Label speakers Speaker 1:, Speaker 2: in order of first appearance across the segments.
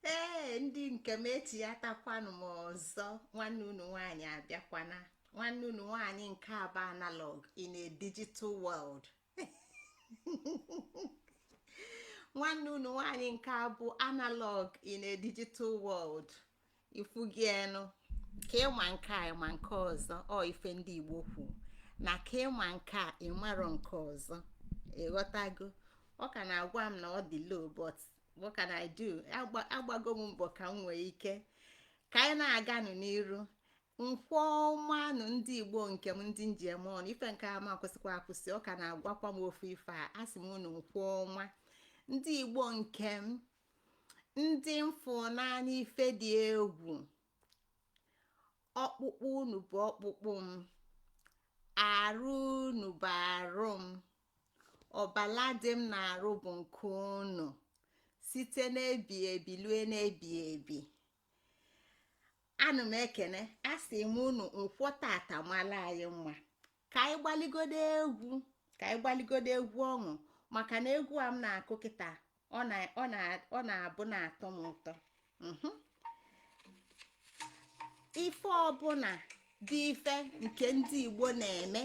Speaker 1: Ee, ndị nke m, echiyatakwanụ m ọzọ. Nwanne unu nwaanyị abịakwana. Nwanne unu nwaanyị nke a bụ analog in a digital world. Nwanne unu nwaanyị nke a bụ analog in a digital world. Ifugienu ka ịma nke a, ịma nke ọzọ. Ọ ife ndị Igbo kwu na ka ịma nke a, ịmarọ nke ọzọ. Ịghọtago? Ọ ka na-agwa m na ọ dị low, but what can I do? Agbago m mbọ ka m nwee ike ka anyị na-aganụ n'iru. Nkwọ ọmanụ, ndị Igbo nke m, ndị njem ọnụ, ife nke ama akwụsịkwa akwụsị. Ọ ka na-agwakwa m ofu ife a. Asị m unu nkwọ ọma, ndị Igbo nke m, ndị mfụ n'anya. Ife dị egwu, ọkpụkpụ unu bụ ọkpụkpụ m, arụ unu bụ arụ m, ọbala dị m na-arụ bụ nke unu, site n'ebi ebi lue n'ebi ebi. Ana m ekene, asị m unu nkwọ tata mala anyị mma. Ka anyị gbaligodo egwu, ka anyị gbaligodo egwu ọṅụ, maka na egwu a m na-akụ kịta, ọ na-abụ na-atọ m ụtọ. Ife ọbụla dị ife nke ndị Igbo na-eme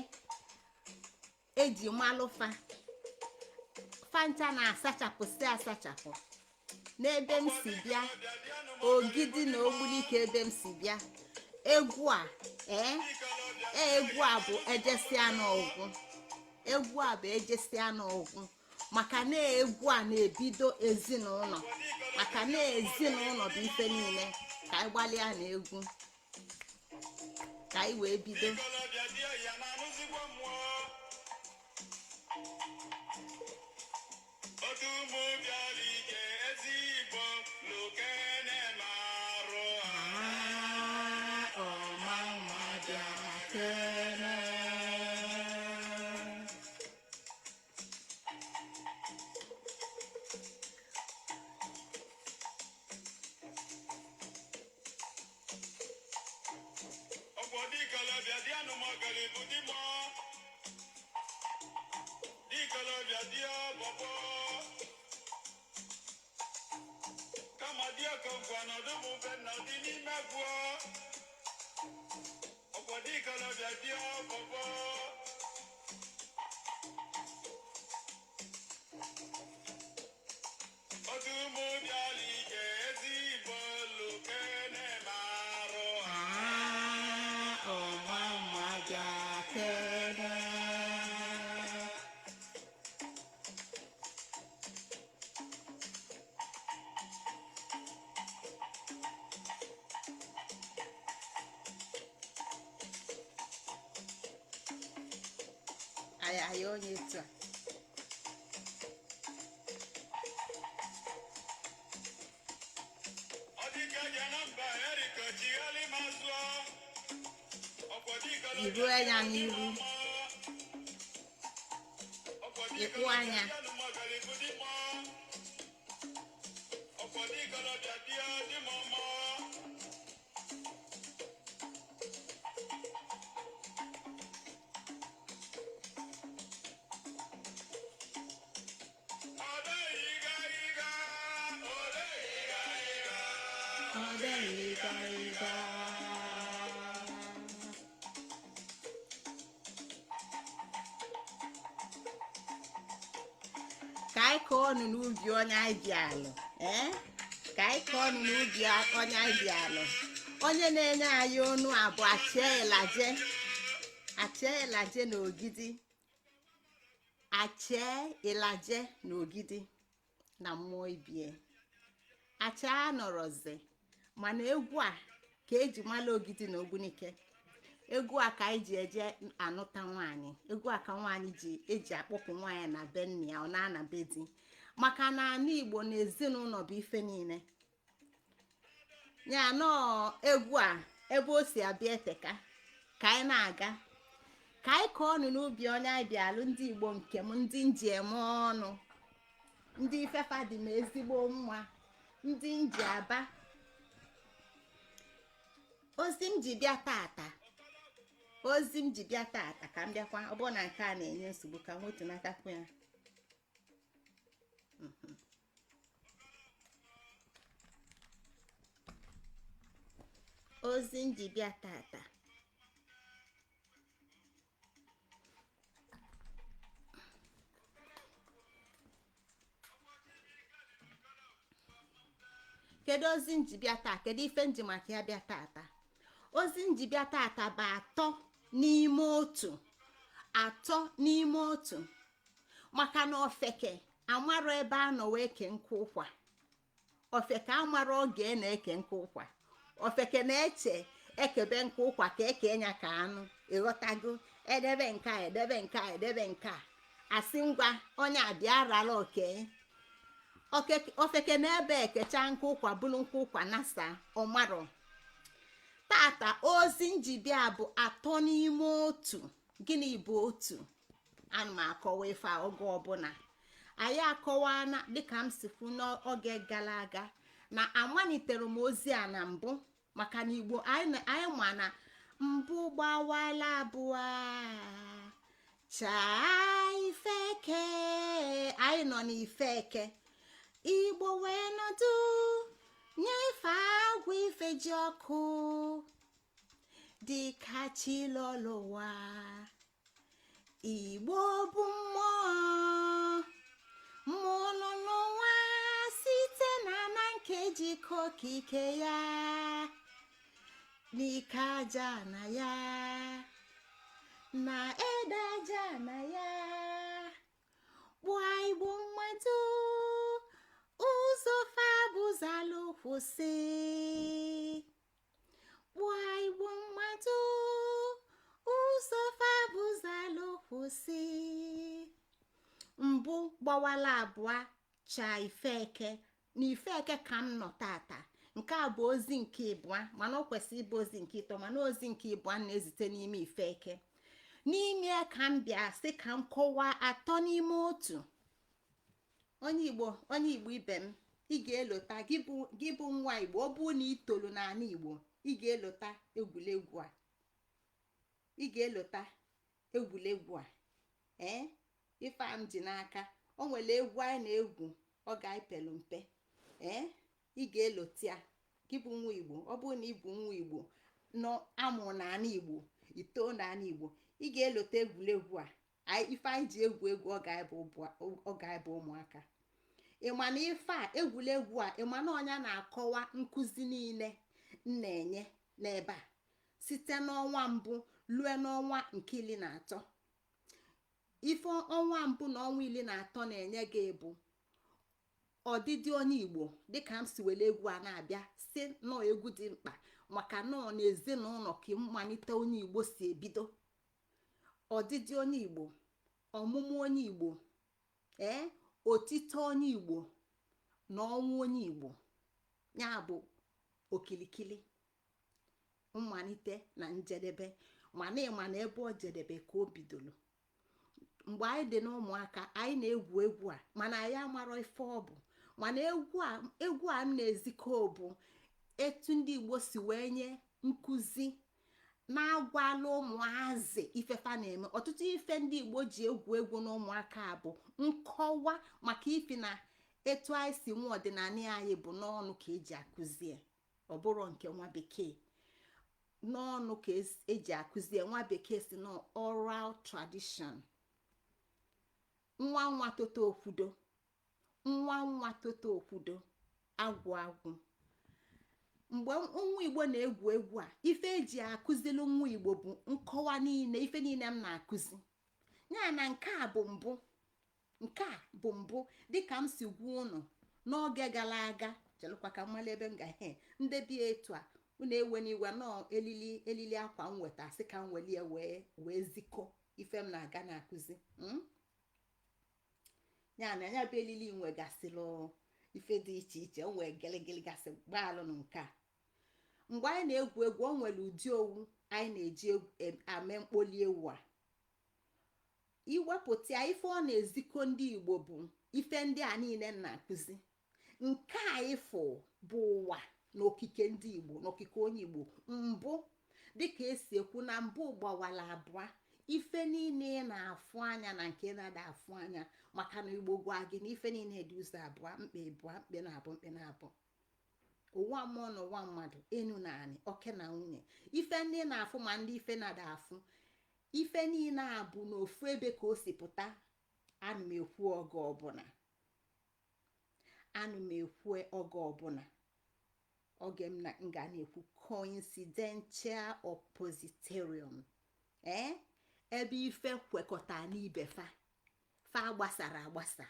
Speaker 1: eji malụfa fancha na-asachapụsị asachapụ n'ebe m si bịa, Ogidi na Ogbunike, ebe m si bịa. Egwu a, ee, egwu a bụ ejesia n'ọgwụ. Egwu a bụ ejesia n'ọgwụ, maka na egwu a na-ebido ezinụlọ, maka na ezinụlọ bụ ife niile. Ka anyị gbalịa na egwu ka anyị wee bido.
Speaker 2: Ikolobịa dị ya na-anụzikwa mmụọ otu ụmụ bịara ije ezi Igbo lokene marụ.
Speaker 1: Ọma nwa bịa kene.
Speaker 2: Ọgwọ dịkolobịa dị anụmọgọlị bụ di mọ dịkolobịa dị ọbọbọ kama dị ọkọnkwa nọdụ bụ mfe na ọdị n'ime gwụọ. Ọgwọ dịkolobịa dị ọbọbọ. Otu ụmụ bịara ije ezi Igbo lokene marụ.
Speaker 1: Ọma nwa bịa kene. Anyị anyị onye etu a.
Speaker 2: Ọ dịka ja na mba Erika chighalị ma zụọ ọkwọ dịkolobịa.
Speaker 1: Iru anya n'iru. Ịkpụ anya.
Speaker 2: Ọkwọ dịkolobịa dị dị mọmọ. Ọdọyiga ọdọyiga ịga.
Speaker 1: Ọdẹyìgá ịga. Ka anyị kọọ ọnụ n'ubi onye anyị bi alụ, ee, ka anyị kọọ ọnụ n'ubi onye anyị bi alụ. Onye na-enye anyị ọnụ abụ Achie Ilaje, Achie Ilaje na Ogidi, Achie Ilaje na Ogidi na mmụọ ibie. Achie anọrọzi, mana egwu a ka eji mala Ogidi na Ogbunike. Egwu a ka anyị ji eje anụta nwaanyị. Egwu a ka nwaanyị ji eji akpọpụ nwaanyị na be nna ya, ọ na-ana be di, maka na ala Igbo na ezinụlọ bụ ife niile ya. Nọọ egwu a ebe o si abịa eteka. Ka anyị na-aga, ka anyị kọọ ọnụ n'ubi onye anyị bịalụ. Ndị Igbo nke m, ndị nji eme ọnụ, ndị ifefa dị m ezigbo mma, ndị nji aba. Ozi m ji bịa tata, ozi m ji bịa tata, ka m bịakwa. Ọ bụrụ na nke a na-enye nsogbu, ka m wetunatakwu ya. Ozi njibịa tata, kedu ozi njibịa taa? Kedu ife nji maka ya bịa tata? Ozi njibịa tata bụ atọ n'ime otu, atọ n'ime otu, maka na ofeke amarọ ebe a nọ wee kee nkụ ụkwa. Ofeke amarọ oge a na-eke nkụ ụkwa. Ofeke na-eche ekebe nkụ ụkwa ka eke nya ka anụ, ịghọtago? Edebe nke a, edebe nke a, edebe nke a, asị ngwa, onye a bịa rala oke. Ofeke na-ebe ekecha nkụ ụkwa, bụrụ nkụ ụkwa nasa, ọmarọ. Tata ozi njibịa bụ atọ n'ime otu. Gịnị bụ otu? Ana m akọwa ife a oge ọbụla. Anyị akọwana dịka m si kwu n'oge gara aga na amalitere m ozi a na mbụ, maka na Igbo anyị ma na mbụ gbawala abụọ chaa ifeke. Anyị nọ n'ifeke Igbo wee nọdụ nyefe agwụ ife ji ọkụ dịka chi lọlụ ụwa. Igbo bụ mmụọ, mmụọ nọ n'ụwa site na na nkeji okike ya n'ike aja na ya na ede aja na ya kpụọ Igbo mmadụ ụzọ fabụzalụ kwụsị, kpụọ Igbo mmadụ ụzọ fabụzalụ kwụsị. Mbụ gbawala abụọ chaa ifeke. Na ifeke ka m nọ tata. Nke a bụ ozi nke ịbụa, mana ọ kwesịrị ịbụ ozi nke ịtọ, mana ozi nke ịbụa na-ezite n'ime ifeke. N'ime ya ka m bịa sị ka m kọwaa atọ n'ime otu. Onye Igbo, onye Igbo ibe m, ị ga-elota, gị bụ nwa Igbo, ọ bụ na ị tolu n'ala Igbo, ị ga-elota egwuregwu a, ị ga-elota egwuregwu a. Ee, ife a m ji n'aka, o nwere egwu anyị na-egwu oge anyị pelu mpe. Ee, ị ga-elota ya, gị bụ nwa Igbo. Ọ bụrụ na ị bụ nwa Igbo nọ amụ n'ala Igbo, ito n'ala Igbo, ị ga-elota egwuregwu a, ife anyị ji egwu egwu oge anyị bụ ụmụaka. Ịma na ife a, egwuregwu a, ịma na ọnya na-akọwa nkụzi niile m na-enye n'ebe a site n'ọnwa mbụ lue n'ọnwa nke 13. Ife ọnwa mbụ na ọnwa 13 na-enye gị bụ ọdịdị onye Igbo, dịka m si were egwu a na-abịa si nọọ egwu dị mkpa, maka nọọ na ezinụlọ ka mmalite onye Igbo si ebido. Ọdịdị onye Igbo, ọmụmụ onye Igbo, ee, otito onye Igbo na ọnwụ onye Igbo, ya bụ okilikili mmalite na njedebe. Mana ịma na ebe ọ jedebe ka o bidoro. Mgbe anyị dị n'ụmụaka, anyị na-egwu egwu a, mana anyị amarọ ife ọ bụ. Mana egwu a m na-ezikọ bụ etu ndị Igbo si wee nye nkụzi na-agwala ụmụazị ifefa na-eme. Ọtụtụ ife ndị Igbo ji egwu egwu na ụmụaka bụ nkọwa maka ifi na etu anyị si nwe ọdịnala anyị bụ n'ọnụ ka eji akụzie, ọ bụrụ nke nwa bekee n'ọnụ ka eji akụzie. Nwa bekee si na oral tradition. Nwa nwa toto okwudo, nwa nwa toto okwudo, agwụ agwụ. Mgbe nwa Igbo na-egwu egwu a, ife eji akụzili nwa Igbo bụ nkọwa niile, ife niile m na-akụzi ya. Na nke a bụ mbụ, nke a bụ mbụ, dịka m si gwa unu n'oge gara aga. Chelụkwa ka mmalụ ebe m ga-ehe ndebi etu a. Unu ewe n'iwe nọọ elili akwa m weta, sị ka m welie wee zikọ ife m na-aga na-akụzi. Ya na ya bụ elili nwegasịrị ife dị iche iche, o nwee gịlịgịlị gasị gbaalụnụ. Nke a, mgbe anyị na-egwu egwu, o nwere ụdị owu anyị na-eji ame mkpoli ewu a. Iwepụta ya, ife ọ na-ezikọ ndị Igbo bụ ife ndị a niile m na-akụzi. Nke a ịfụ bụ ụwa na okike ndị Igbo na okike onye Igbo mbụ, dịka esi ekwu na mbụ gbawara abụọ, ife niile ị na-afụ anya na nke na-ada afụ anya, maka na Igbo gwa gị na ife niile dị ụzọ abụọ, mkpa ịbụọ, mkpe na-abụ, mkpe na-abụ. Ụwa mmụọ na ụwa mmadụ, enu na anị, oke na nwunye, ife ndị na-afụ ma ndị ife na-ada afụ, ife niile a bụ n'ofu ebe ka o si pụta. Ana m ekwu oge ọbụla, ana m ekwu oge ọbụla, oge m na m ga na-ekwu coincidentia oppositorum, ee, ebe ife kwekọta n'ibe fa, fa gbasara agbasa,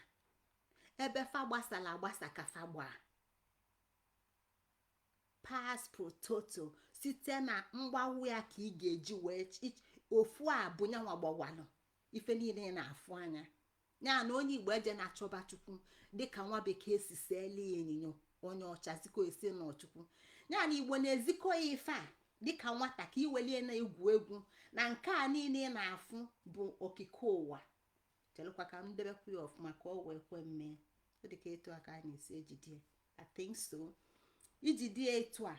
Speaker 1: ebe fa gbasara agbasa ka fa gbaa pars pro toto. Site na mgbawu ya ka ị ga-eji wee ofu a bụ nyanwa gbawalụ ife niile ị na-afụ anya ya. Na onye Igbo eje na-achọba Chukwu dịka nwa bekee si seela ya ịnyịnya, onye ọcha zikọ esi n'Ọchukwu ya na Igbo na-ezikọ ya ife a dịka nwata ka iwelie na-egwu egwu na nke a niile ị na-afụ bụ okike ụwa. Chelụkwa ka m debekwa ya ọfụma ka ọ wee kwe mmee. Ọ dịka etu a ka a na-esi ejide. I think so. Ijide etu a,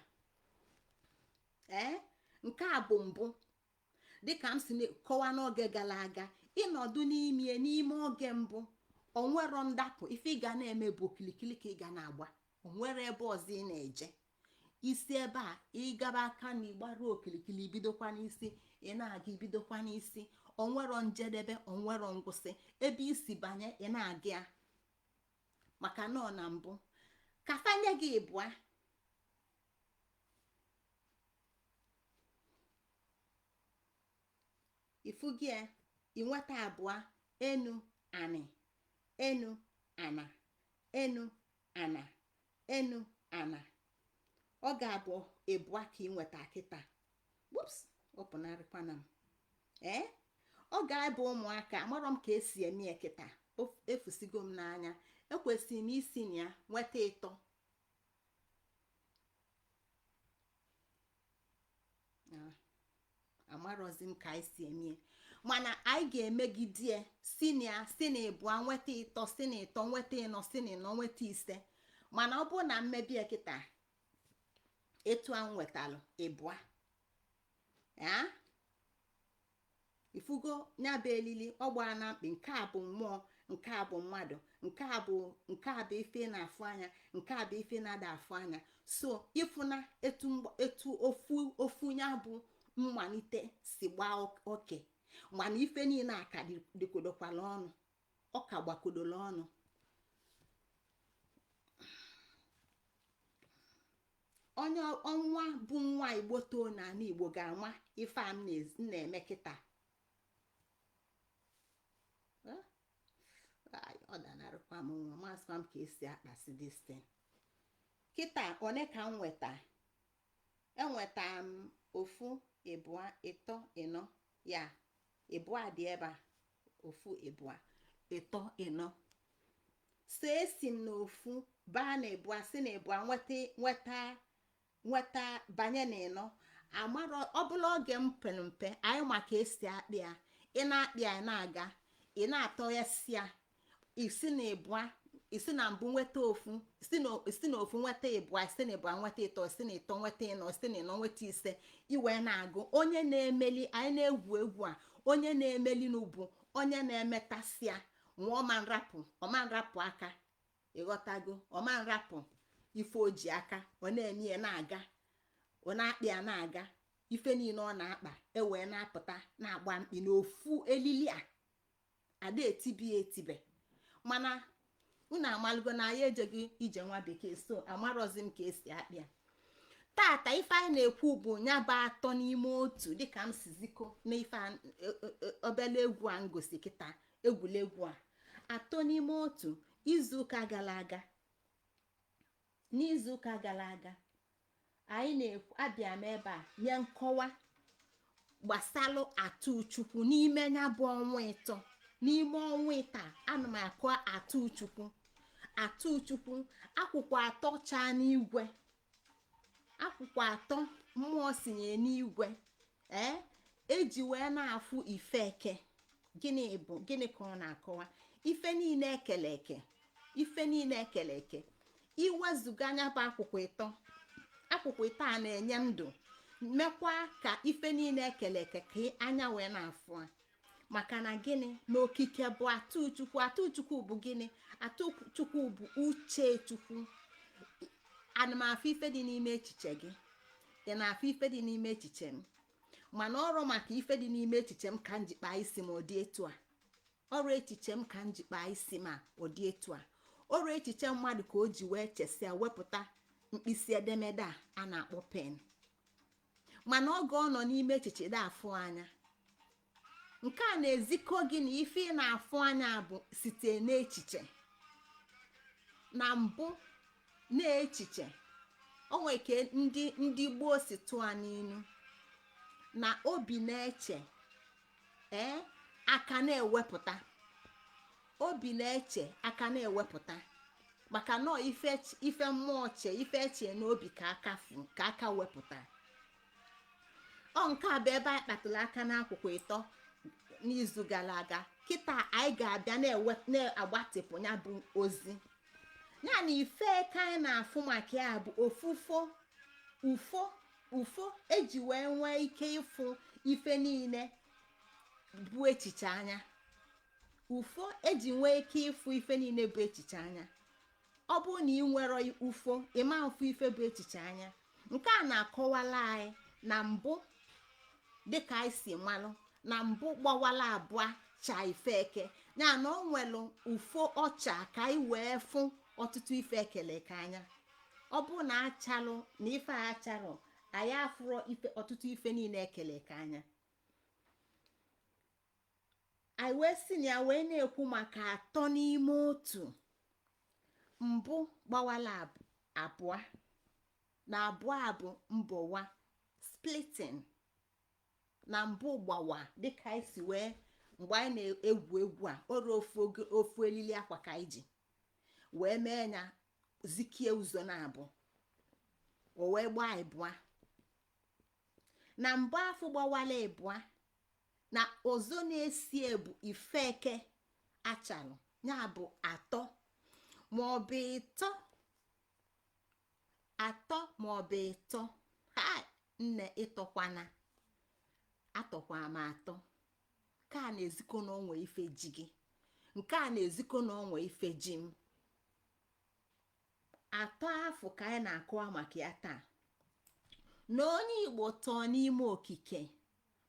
Speaker 1: ee, nke a bụ mbụ. Dịka m si kọwaa n'oge gara aga, ịnọdụ n'ime n'ime oge mbụ, onwero ndapụ. Ife ị ga na-eme bụ okilikili ka ị ga na-agba. Onwere ebe ọzọ ị na-eje. Isi ebe a ịgaba aka na ịgbara okilikili, ibidokwa n'isi, ị na-aga, ibidokwa n'isi. Onwero njedebe, onwero ngwụsị. Ebe isi banye, ị na-aga ya, maka nọ na mbụ ka fanye gị ịbụa. Ifugie inweta abụọ: enu anị, enu ana, enu ana, enu ana. Ọ ga-abụ ịbụa ka ị nweta kịta. Whoops, ọ pụnarịkwana m. Ee, ọ ga-abụ ụmụaka amarọ m ka esi eme ya kịta. Efusigo m n'anya. Ekwesịrị m isi na ya nweta ịtọ. Amarọzi m ka anyị si eme, mana anyị ga-emegide si na ya, si na ịbụa nweta ịtọ, si na ịtọ nweta ịnọ, si na ịnọ nweta ise. Mana ọ bụrụ na mmebi kịta etu a nwetalụ ịbụa ya, ifugo ya bụ elili ọ gbaa na mkpi. Nke a bụ mmụọ, nke a bụ mmadụ, nke a bụ ife na-afụ anya, nke a bụ ife na-ada afụ anya. So ịfụna etu etu ofu ofu ya bụ mmalite si gbaa oke, mana ife niile a ka dịkodokwala ọnụ, ọ ka gbakodola ọnụ. Onye ọnwa bụ nwa Igbo too n'ala Igbo ga-ama ife a m na-eme kịta. Ọ danarịkwa m nwa masịkwa m ka esi akpasị this thing kịta. One ka m nweta? Enweta m ofu, ịbụa, ịtọ, ịnọ. Ya ịbụa dị ebe a: ofu, ịbụa, ịtọ, ịnọ. So esi m n'ofu baa na ịbụa, si na ịbụa nweta nweta nweta banye na ịnọ. Amarọ ọbụla oge m pere mpe anyị ma ka esi akpị ya. Ị na-akpị ya na-aga, ị na-atọ ya si ya isi na ịbụa, isi na mbụ nweta ofu, isi na ofu nweta ịbụa, isi na ịbụa nweta ịtọ, isi na ịtọ nweta ịnọ, isi na ịnọ nweta ise, iwee na-agụ. Onye na-emeli, anyị na-egwu egwu a, onye na-emeli n'ubu, onye na-emetasịa nwa ọma nrapụ, ọma nrapụ aka. Ịghọtago? Ọma nrapụ ife o ji aka. Ọ na-eme ya na-aga, ọ na-akpị ya na-aga. Ife niile ọ na-akpa ewee na-apụta na-agba mkpi n'ofu elili a ada etibi ya etibe. Mana unu amalụgo na anyị ejeghị ije nwa bekee, so amarọzi m ka esi akpị ya tata. Ife anyị na-ekwu bụ nya bụ atọ n'ime otu, dịka m si zikọ n'ife obele egwu a ngosi kịta, egwuregwu a, atọ n'ime otu. Izuụka gara aga, n'izuụka gara aga, anyị na-ekwu, abịa m ebe a nye nkọwa gbasalụ atụ Chukwu n'ime ya bụ ọnwa ịtọ. N'ime ọnwa ịta ana m akọ atụ Chukwu, atụ Chukwu, akwụkwọ atọ chaa n'igwe, akwụkwọ atọ mmụọ sinye n'igwe, ee, eji wee na-afụ ife eke. Gịnị bụ gịnị ka ọ na-akọwa? Ife niile ekele eke, ife niile ekele eke. Iwezuga anya bụ akwụkwọ ịtọ, akwụkwọ ịtọ a na-enye ndụ, mekwa ka ife niile ekele eke ka anya wee na-afụ a. Maka na gịnị? Na okike bụ atụ Chukwu. Atụ Chukwu bụ gịnị? Atụ Chukwu bụ uche Chukwu. Ana m afụ ife dị n'ime echiche gị, ị na-afụ ife dị n'ime echiche m. Mana ọrụ maka ife dị n'ime echiche m ka m ji kpaa isi m ụdị etu a, ọrụ echiche m ka m ji kpaa isi m a ụdị etu a, ọrụ echiche mmadụ ka o ji wee chesịa wepụta mkpịsị edemede a a na-akpọ pen. Mana oge ọ nọ n'ime echiche dị afụ anya. Nke a na-ezikọ gị na ife ị na-afụ anya bụ site n'echiche na mbụ na-echiche. O nwere ka ndị gboo si tụọ n'inu na obi na-eche, ee, aka na-ewepụta. Obi na-eche, aka na-ewepụta, maka nọọ ife mmụọ che, ife eche n'obi ka aka fu ka aka wepụta. Ọ nke a bụ ebe anyị kpatụrụ aka n'akwụkwọ ịtọ n'izu gara aga. Kịta anyị ga-abịa na-agbatịpụ ya bụ ozi ya na ife ka anyị na-afụ maka ya bụ ofufo ufo ufo eji wee nwee ike ịfụ ife niile bụ echiche anya. Ufo eji nwee ike ịfụ ife niile bụ echiche anya. Ọ bụrụ na ị nwere ufo, ịma mfụ ife bụ echiche anya. Nke a na-akọwala anyị na mbụ, dịka anyị si malụ na mbụ gbawala abụọ cha ife eke ya na ọ nwere ufo ọcha ka anyị wee fụ ọtụtụ ife ekele ka anya. Ọ bụ na achalụ na ife a achalụ, anyị afụrọ ife ọtụtụ ife niile ekele ka anya. Anyị wee si na ya wee na-ekwu maka atọ n'ime otu. Mbụ gbawala abụọ na abụọ bụ mbọwa, splitting, na mbụ gbawa dịka anyị si wee mgbe anyị na-egwu egwu a ọrụ ofu elili akwa ka anyị ji wee mee ya zikie ụzọ na abụ o wee gbaa ịbụa. Na mbụ afọ gbawala ịbụa na ọzọ na-esi ebu ifeke achalụ ya bụ atọ maọbụ ịtọ, atọ maọbụ ịtọ. Ha nne, ịtọkwana atọkwa m atọ. Nke a na-ezikọ na onwe ife ji gị, nke a na-ezikọ na onwe ife ji m. Atọ afọ ka anyị na-akọwa maka ya taa, na onye Igbo tọọ n'ime okike,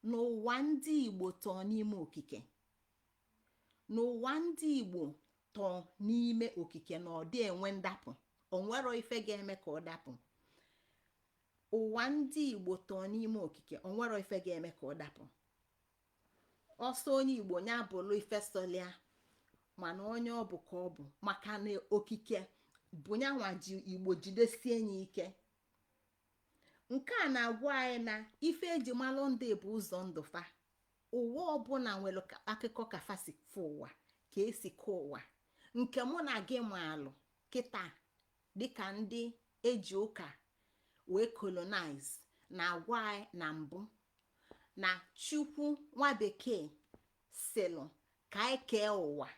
Speaker 1: n'ụwa ndị Igbo tọọ n'ime okike, n'ụwa ndị Igbo tọọ n'ime okike, na ọ dị enwe ndapụ, onwero ife ga-eme ka ọ dapụ. Ụwa ndị Igbo tọọ n'ime okike, onwero ife ga-eme ka ọ dapụ. Ọsọ onye Igbo nya bụlụ ife sọlịa, mana onye ọ bụ ka ọ bụ, maka na okike bụ nyanwa ji Igbo jidesie ya ike. Nke a na-agwa anyị na ife eji malụ ndị bụ ụzọ ndụ fa. Ụwa ọbụla nwere akụkọ ka fa si fụ ụwa, ka esi kụ ụwa. Nke mụ na gị maalụ kịta dịka ndị eji ụka wee colonize na-agwa anyị na mbụ na Chukwu nwa bekee sịlụ ka anyị kee ụwa,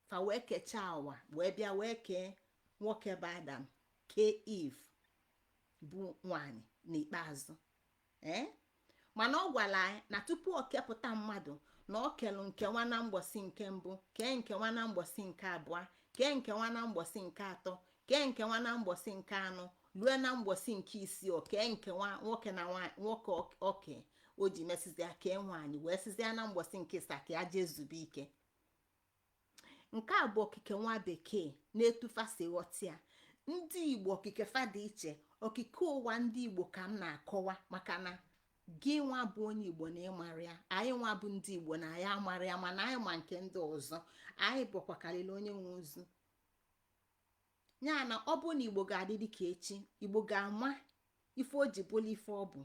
Speaker 1: fa wee kechaa ụwa, wee bịa wee kee nwoke bụ Adam, kee Eve bụ nwanyị n'ikpeazụ. Ee, mana ọ gwara anyị na tupu ọ kepụta mmadụ, na ọ kelụ nke nwa na mgbọsị nke mbụ, kee nke nwa na mgbọsị nke abụọ, kee nke nwa na mgbọsị nke atọ, kee nke nwa na mgbọsị nke anọ, lue na mgbọsị nke isii o kee nke nwa nwoke na nwoke oke o ji mesizia kee nwaanyị, wee sizia na mgbọsị nke ịsaa ka ya jee zube ike. Nke a bụ okike nwa bekee na-etufa si ghọta ya. Ndị Igbo, okike fa dị iche. Okike ụwa ndị Igbo ka m na-akọwa, maka na gị nwa bụ onye Igbo na ịmara ya, anyị nwa bụ ndị Igbo na anyị amara ya, mana anyị ma nke ndị ọzọ. Anyị bụkwa karịrị onye nwe ozu ya na ọ bụ na Igbo ga-adị dịka echi. Igbo ga-ama ife o ji bụrụ ife ọ bụ.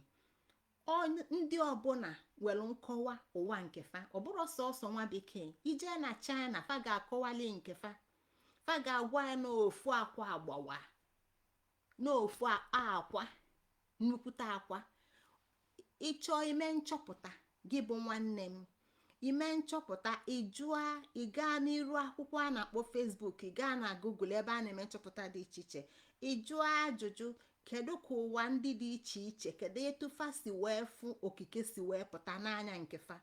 Speaker 1: Ndị ọbụla nwere nkọwa ụwa nke fa. Ọ bụrụ sọsọ nwa bekee, ijee na China, fa ga-akọwali nke fa. Fa ga-agwa ya n'ofu akwa agbawa, n'ofu akwa, nnukwute akwa. Ịchọọ ime nchọpụta, gị bụ nwanne m, ime nchọpụta, ịjụa, ị gaa n'iru akwụkwọ a na-akpọ Facebook, ị gaa na Google ebe a na-eme nchọpụta dị iche iche, ịjụọ ajụjụ: kedu ka ụwa ndị dị iche iche, kedu etu fa si wee fụ okike si wee pụta n'anya nke fa?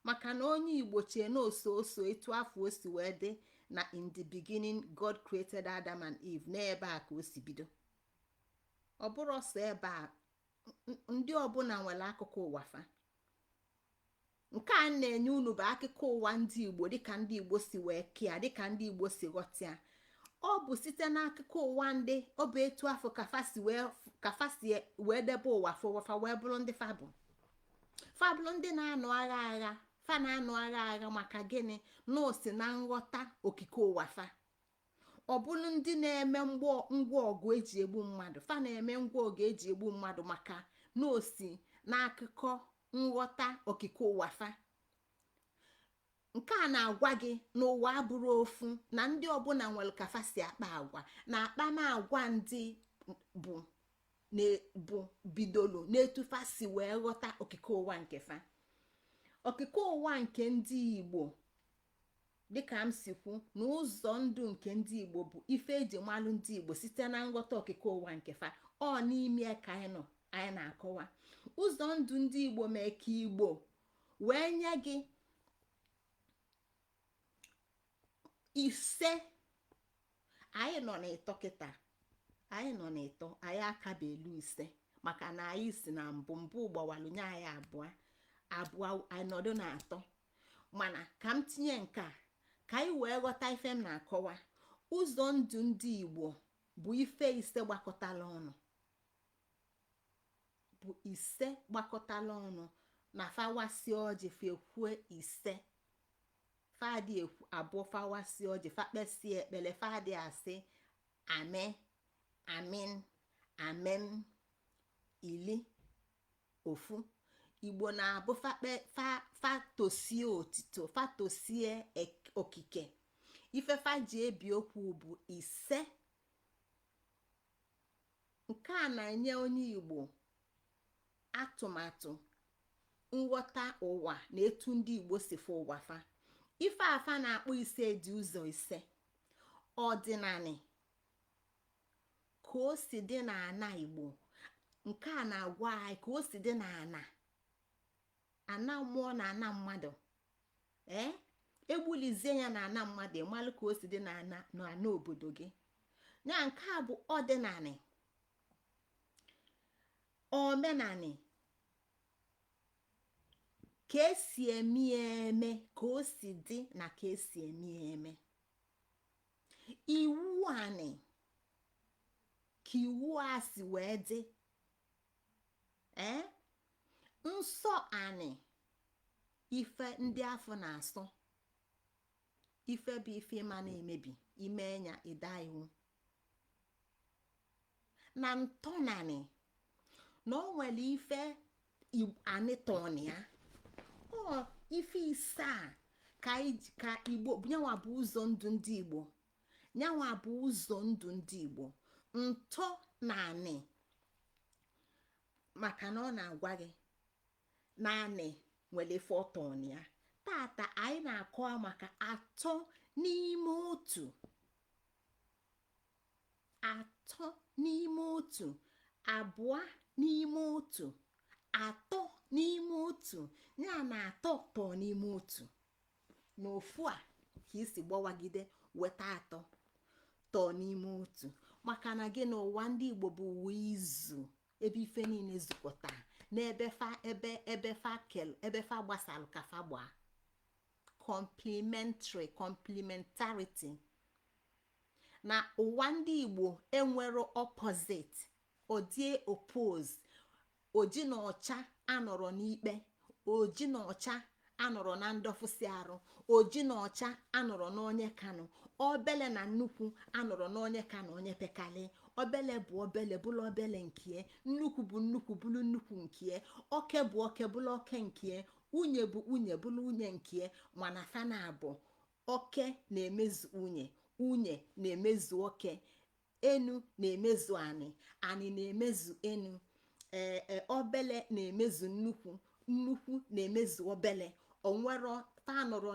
Speaker 1: Maka na onye Igbo chee na oso oso etu afọ o si wee dị na "In the beginning God created Adam and Eve", n'ebe a ka o si bido. Ọ bụrụ sọ ebe a, ndị ọbụla nwere akụkọ ụwa fa. Nke a na-enye unu bụ akụkọ ụwa ndị Igbo, dịka ndị Igbo si wee kea, dịka ndị Igbo si ghọta ya. Ọ bụ site n'akụkọ ụwa ndị ọ bụ etu afọ ka fa si wee debe ụwa fa wee bụrụ ndị fa bụ. Fa bụrụ ndị na-anụ agha agha. Fa na-anụ agha agha maka gịnị? Na o si na nghọta okike ụwa fa. Ọ bụrụ ndị na-eme ngwa ọgụ eji egbu mmadụ, fa na-eme ngwa ọgụ eji egbu mmadụ maka na o si n'akụkọ nghọta okike ụwa fa. Nke a na-agwa gị na ụwa abụrụ ofu, na ndị ọbụla nwere ka fa si akpa agwa, na akpamagwa ndị bụ bụ bidolu n'etu fa si wee ghọta okike ụwa nke fa. Okike ụwa nke ndị Igbo, dịka m si kwu, na ụzọ ndụ nke ndị Igbo bụ ife eji malụ ndị Igbo site na nghọta okike ụwa nke fa. Ọ n'ime ka anyị nọ, anyị na-akọwa ụzọ ndụ ndị Igbo mee ka Igbo wee nye gị ise. Anyị nọ n'ịtọ kịta, anyị nọ n'ịtọ, anyị akaba elu ise, maka na anyị si na mbụ mbụ gbawalụ nye anyị abụọ abụọ, anyị nọdụ na atọ. Mana ka m tinye nke a ka anyị wee ghọta ife m na-akọwa. Ụzọ ndụ ndị Igbo bụ ife ise gbakọtala ọnụ, bụ ise gbakọtala ọnụ. Na fawasi ọjị, fekwue ise. Fadị ekwu abụọ, fawasi ọjị, fakpesie ekpele, fadị asị ame, amin, amen, ili ofu. Igbo na-abụ fatosie otito, fatosie okike, ife fa ji ebi okwu bụ ise. Nke a na-enye onye Igbo atụmatụ nghọta ụwa na etu ndị Igbo si fụ ụwa fa. Ife afa na-akpọ ise dị ụzọ ise: ọdịnanị, ka o si dị n'ana Igbo. Nke a na-agwa anyị ka o si dị n'ana ana mmụọ na ana mmadụ. Ee, egbulizie ya na ana mmadụ, ịmalụ ka o si dị n'ana n'ana obodo gị. Ya nke a bụ ọdịnanị. Omenanị, ka esi eme ya eme, ka o si dị na ka esi eme ya eme. Iwu anị, ka iwu a si wee dị. Ee, nsọ anị, ife ndị afọ na-asọ, ife bụ ife ịma na-emebi ime ya ịda iwu. Na ntọnanị, na o nwere ife anị tọnị ya. Ọ ife ise a ka Igbo nyanwa bụ ụzọ ndụ ndị Igbo, nyanwa bụ ụzọ ndụ ndị Igbo, ntọ na anị, maka na ọ na-agwa gị na anị nwere ife ọtọ ya. Tata anyị na-akọwa maka atọ n'ime otu, atọ n'ime otu, abụọ n'ime otu, atọ n'ime otu, ya na atọ tọ n'ime otu. Na ofu a ka isi gbawagide weta atọ tọ n'ime otu, maka na gị na ụwa ndị Igbo bụ ụwa izu, ebe ife niile zukọta n'ebe fa, ebe ebe fa kel, ebe fa gbasalụ ka fa gbaa. Complementary, complementarity. Na ụwa ndị Igbo enwero opposite, odie oppose. Oji na ọcha anọrọ n'ikpe, oji na ọcha anọrọ na ndọfụsị arụ, oji na ọcha anọrọ n'onye kanụ, obele na nnukwu anọrọ n'onye ka na onye pekali. Obele bụ obele, bụrụ obele nkie; nnukwu bụ nnukwu, bụrụ nnukwu nkie; oke bụ oke, bụrụ oke nkie; unye bụ unye, bụrụ unye nkie. Mana fana abụ oke na-emezu unye, unye na-emezu oke, enu na-emezu anị, anị na-emezu enu. Ee, obele na-emezu nnukwu, nnukwu na-emezu obele. Onwero fanọrọ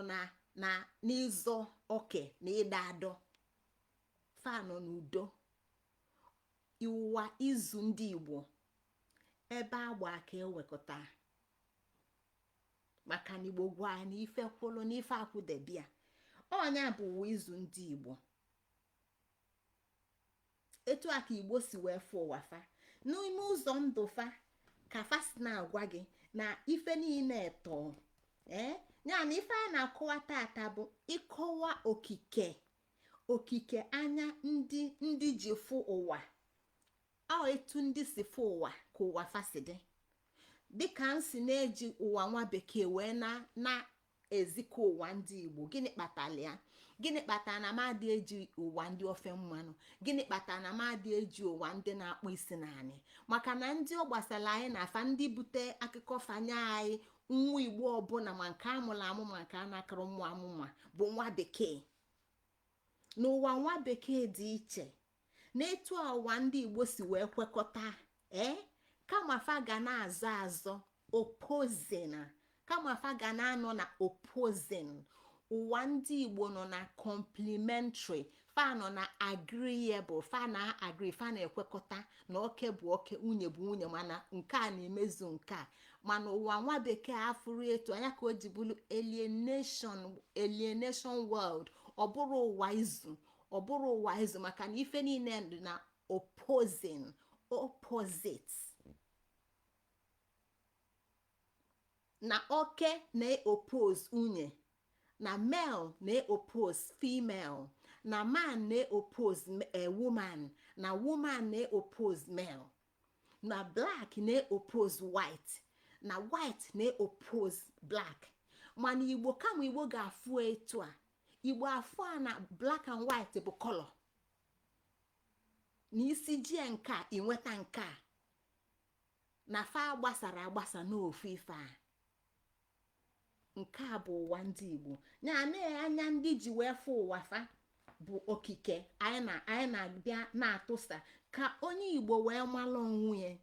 Speaker 1: na n'ịzọ oke na ịda adọ, fanọ n'udo. Ụwa izu ndị Igbo, ebe agba ka ewekọta, maka na Igbo gwa na ife kwụlụ na ife akwụdebia. Ọnya bụ ụwa izu ndị Igbo. Etu a ka Igbo si wee fụ ụwa fa. N'ime ụzọ ndụ fa ka fa si na-agwa gị na ife niile tọọ. Ee, ya na ife a na-akọwa tata bụ ịkọwa okike, okike anya ndị ji fụ ụwa, ọ etu ndị si fụ ụwa ka ụwa fa si dị. Dịka m si na-eji ụwa nwa bekee wee na na-ezikọ ụwa ndị Igbo, gịnị kpatara ya? Gịnị kpatara na m adị eji ụwa ndị ofe mmanụ? Gịnị kpatara na m adị eji ụwa ndị na-akpụ isi naanị? Maka na ndị ọ gbasara anyị na afa, ndị bute akụkọ fanye anyị, nwa Igbo ọbụla, ma nke amụrụ amụ ma nke a na-akụrụ mmụ amụma, bụ nwa bekee. N'ụwa nwa bekee dị iche n'etu a ụwa ndị Igbo si wee kwekọta. Ee, kama fa ga na-azọ azọ opposing, kama fa ga na-anọ na opposing, ụwa ndị Igbo nọ na complementary. Fa nọ na agreeable, fa na agree, fa na-ekwekọta na oke bụ oke, nwunye bụ nwunye, mana nke a na-emezu nke a. Mana ụwa nwa bekee afụrụ etu anya ka o ji bụrụ alienation, alienation world. Ọ bụrụ ụwa izu, ọ bụrụ ụwa izu, maka na ife niile dị na opposing, opposite, na oke na-oppose nwunye, na male na-oppose female, na man na-oppose a woman, na woman na-oppose male, na black na-oppose white, na white na-oppose black. Mana Igbo, kama Igbo ga-afụ etu a, Igbo afụ a na black and white bụ color, na isi jie nke a inweta nke a, na fa gbasara agbasa n'ofu ife a. Nke a bụ ụwa ndị Igbo ya na anya ndị ji wee fụ ụwa fa bụ okike. Anyị na anyị na-abịa na-atụsa ka onye Igbo wee malụ onwe ya,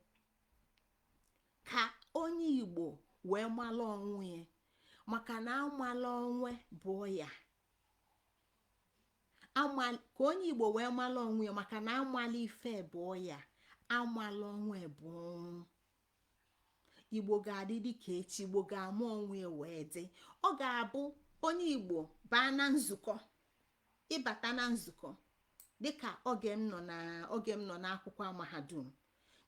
Speaker 1: ka onye Igbo wee malụ onwe ya, maka na amala onwe bụ ya. Ka onye Igbo wee malụ onwe ya, maka na amala ife bụ ya, amala onwe bụ ọnwụ. Igbo ga-adị dịka echi. Igbo ga-ama onwe ya wee dị. Ọ ga-abụ onye Igbo baa na nzukọ, ịbata na nzukọ, dịka oge m nọ n'akwụkwọ mahadum,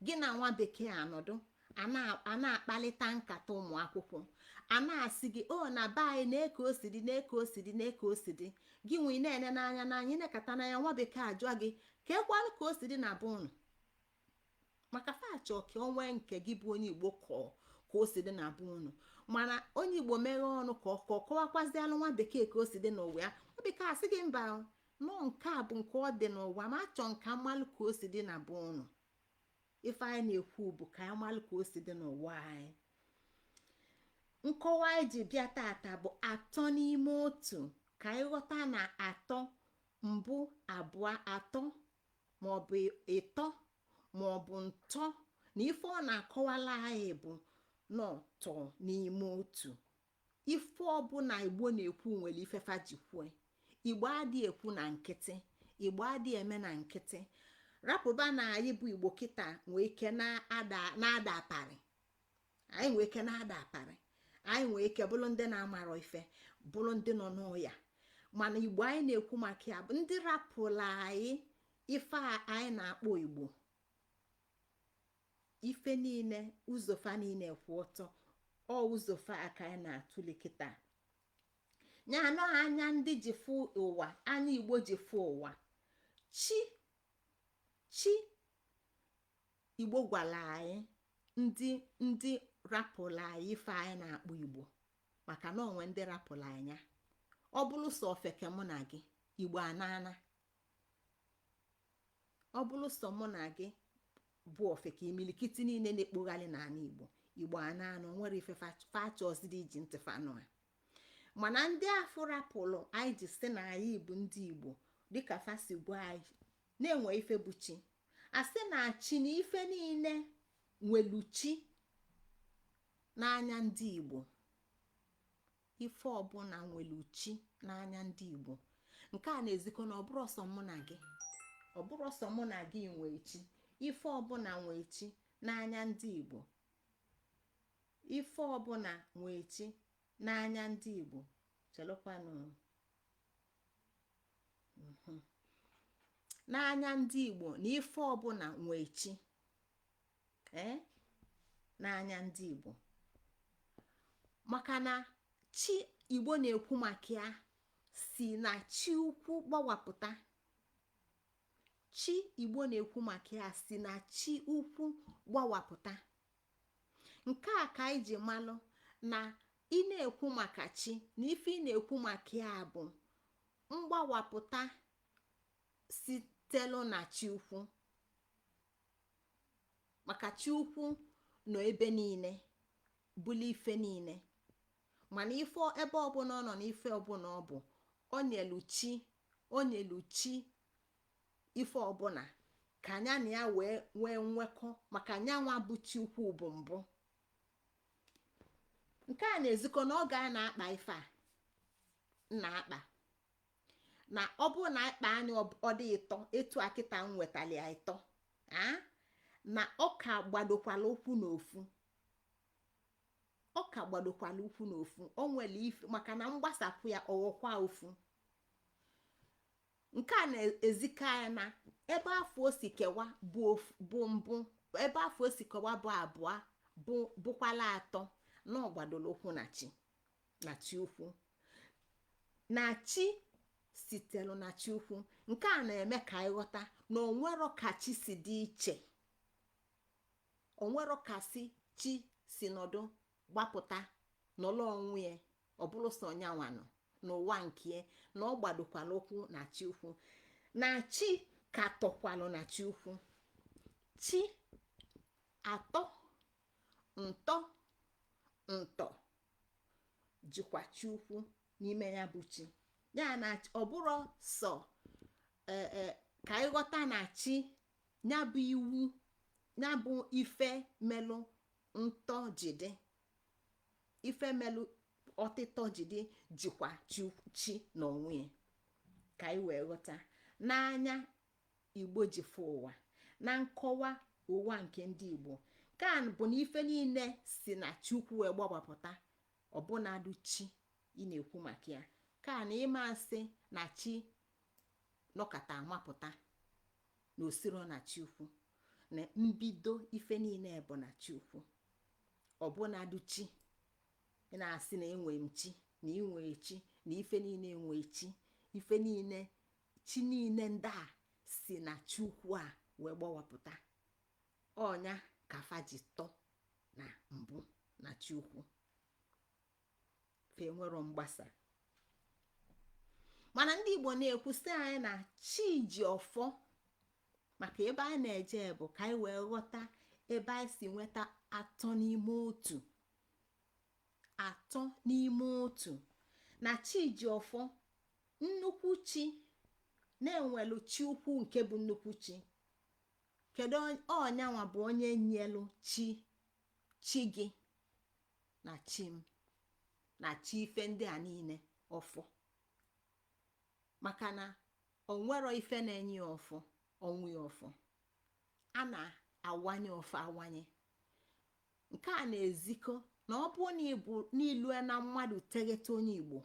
Speaker 1: gị na nwa bekee anọdụ a na-akpalite nkata ụmụ akwụkwọ, a na-asị gị o na be anyị na-eke o si dị, na-eke o si dị, na-eke o si dị. Gị nwee na-ene n'anya n'anya, ịnekata n'anya, nwa bekee ajụọ gị ka ekwalụ ka o si dị na be unu, maka fachọ ka o nwee nke gị bụ onye Igbo kọọ ka o si dị na be unu. Mana onye Igbo meghee ọnụ ka ọ kọwakwazialụ nwa bekee ka o si dị n'ụwa ya, nwa bekee asị gị mba, nọọ nke a bụ nke ọ dị n'ụwa ma achọ nka mmalụ ka o si dị na be unu. Ife anyị na-ekwu bụ ka anyị malụ ka o si dị n'ụwa anyị. Nkọwa anyị ji bịa tata bụ atọ n'ime otu, ka anyị ghọta na atọ mbụ, abụọ, atọ, maọbụ ịtọ, maọbụ ntọ, na ife ọ na-akọwala anyị bụ n'ọtọ n'ime otu. Ife ọbụla Igbo na-ekwu nwere ife fa ji kwue. Igbo adịghị ekwu na nkịtị, Igbo adịghị eme na nkịtị. Rapụba na anyị bụ Igbo kịta nwee ike na-ada aparị, anyị nwee ike na-ada aparị, anyị nwee ike bụrụ ndị na-amarọ ife, bụrụ ndị nọ n'ọya, mana Igbo anyị na-ekwu maka ya bụ ndị rapụla anyị ife a anyị na-akpọ Igbo. Ife niile, ụzọ fa niile kwụ ọtọ. Ọ ụzọ fa aka anyị na-atụle kịta ya anọ anya ndị ji fụ ụwa, anya Igbo ji fụ ụwa. Chi, chi Igbo gwara anyị, ndị rapụrụ anyị ife anyị na-akpọ Igbo, maka na onwe ndị rapụrụ anya. Ọ bụrụ sọ ofeke mụ na gị, Igbo anana. Ọ bụrụ sọ mụ na gị bụ ofeke, imilikiti niile na-ekpogharị n'ala Igbo, Igbo anana. Nwere ife fachọzidi iji ntị fanụ a. Mana ndị afụ rapụrụ anyị ji sị na anyị bụ ndị Igbo, dịka fasi gwa anyị na-enwe ife bụ chi, asị na chi na ife niile nwelu chi n'anya ndị Igbo. Ife ọbụla nwelu chi n'anya ndị Igbo. Nke a na-ezikọ na ọbụrụ ọsọ mụ na gị, ọbụrụ ọsọ mụ na gị nwee chi. Ife ọbụla nwee chi n'anya ndị Igbo. Ife ọbụla nwee chi n'anya ndị Igbo. Chelụkwanụ. N'anya ndị Igbo na ife ọbụla nwee chi. Ee, n'anya ndị Igbo, maka na chi Igbo na-ekwu maka ya si na chi ukwu gbawapụta. Chi Igbo na-ekwu maka ya si na chi ukwu gbawapụta. Nke a ka anyị ji malụ na ị na-ekwu maka chi, na ife ị na-ekwu maka ya bụ mgbawapụta sitelu na chi ukwu, maka chi ukwu nọ ebe niile, bụlụ ife niile. Mana ife ebe ọbụla ọ nọ na ife ọbụla ọ bụ, o nyelu chi, o nyelu chi ife ọbụla ka anya na ya wee nwee nwekọ, maka nyanwa bụ chi ukwu bụ mbụ. Nke a na-ezikọ n'oge a na-akpa ife a na-akpa, na ọ bụrụ na akpa anya ọ dị ịtọ etu akịta m nwetali ya ịtọ a, na ọ ka gbadokwala ụkwụ n'ofu, ọ ka gbadokwala ụkwụ n'ofu. O nwere ife maka na mgbasapụ ya ọghọkwa ofu. Nke a na-ezikọ anya na ebe afọ o si kewa bụ mbụ, ebe afọ o si kewa bụ abụọ, bụ bụkwala atọ, na ọ gbadoro ụkwụ na chi, na chi ukwu, na chi sitelu na chi ukwu. Nke a na-eme ka anyị ghọta na onwero ka chi si dị iche, onwero ka si chi si nọdụ gbapụta nọlọ onwe ya, ọ bụrụ sọ nyanwanụ n'ụwa nke na ọ gbadokwala ụkwụ na chi ukwu, na chi ka tọkwalụ na chi ukwu. Chi atọ ntọ ntọ jikwa chi ukwu n'ime ya bụ chi ya, na ọ bụrụ sọ ee ka anyị ghọta na chi ya bụ iwu, ya bụ ife melụ ntọ jide, ife melụ ọtịtọ jide, jikwa chi n'onwe ya. Ka anyị wee ghọta n'anya Igbo ji fụ ụwa na nkọwa ụwa nke ndị Igbo, nke a bụ na ife niile si na Chukwu wee gbawapụta, ọbụnadụ chi ị na-ekwu maka ya, ka na ịma asị na chi nọkata amapụta na osiro na chi ukwu, na mbido ife niile bụ na chi ukwu. Ọbụnadụ chi ị na-asị na enwe m chi, na inwe chi, na ife niile enwe chi, ife niile, chi niile ndị a si na chi ukwu a wee gbawapụta. Ọnya ka fa ji tọ na mbụ na chi ukwu, fe nwero mgbasa. Mana ndị Igbo na-ekwusi anyị na chi ji ọfọ, maka ebe anyị na-eje bụ ka anyị wee ghọta ebe anyị si nweta atọ n'ime otu, atọ n'ime otu, na chi ji ọfọ. Nnukwu chi na-enwelu chi ukwu nke bụ nnukwu chi. Kedu ọnyanwa bụ onye nyelu chi chi gị na chi m na chi ife ndị a niile ọfọ? Maka na onwero ife na-enye ya ọfọ, ọnwụ ya ọfọ a na-awanye ọfọ awanye. Nke a na-ezikọ na ọ bụ na ịbụ n'ilue na mmadụ teghete onye Igbo,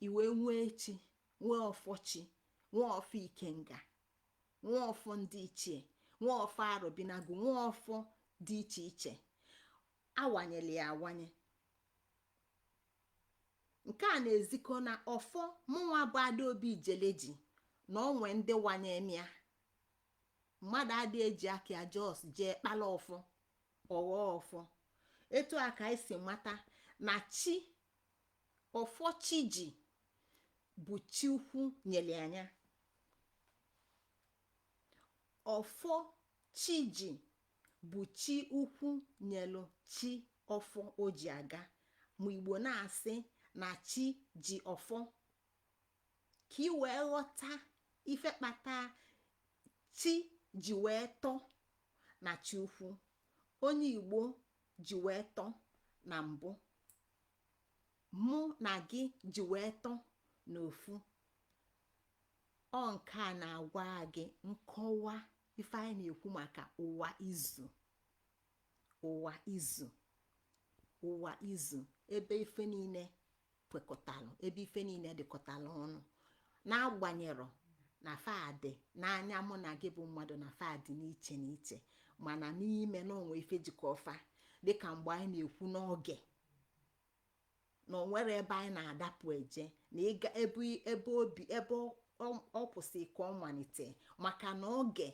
Speaker 1: iwe nwee chi, nwee ọfọ chi, nwee ọfọ ikenga, nwee ọfọ ndị ichie, nwee ọfọ arụbinagu, nwee ọfọ dị iche iche awanyela ya awanye. Nke a na-ezikọ na ọfọ mụnwa bụ Adaobi Ijeleji na onwe ndị wanye mịa mmadụ adị eji aka ya just jee kpala ọfọ, ọghọ ọfọ. Etu a ka anyị si mata na chi ọfọ chi ji bụ chi ukwu nyere anya ọfọ. Chi ji bụ chi ukwu nyelu chi ọfọ o ji aga. Ma Igbo na-asị na chi ji ọfọ, ka ị wee ghọta ife kpata chi ji wee tọ na chi ukwu onye Igbo ji wee tọ na mbụ, mụ na gị ji wee tọ n'ofu. Ọ nke a na-agwa gị nkọwa ife anyị na-ekwu maka ụwa izu, ụwa izu, ụwa izu, ebe ife niile kwekọtalụ, ebe ife niile dịkọtalụ ọnụ, n'agbanyerọ na fadị n'anya mụ na gị bụ mmadụ na fadị n'iche n'iche. Mana n'ime na onwe ife jikọ ọfa, dịka mgbe anyị na-ekwu n'oge na onwere ebe anyị na-adapụ eje na ịga ebe ebe obi ebe ọ kwụsị ka ọ malite, maka na oge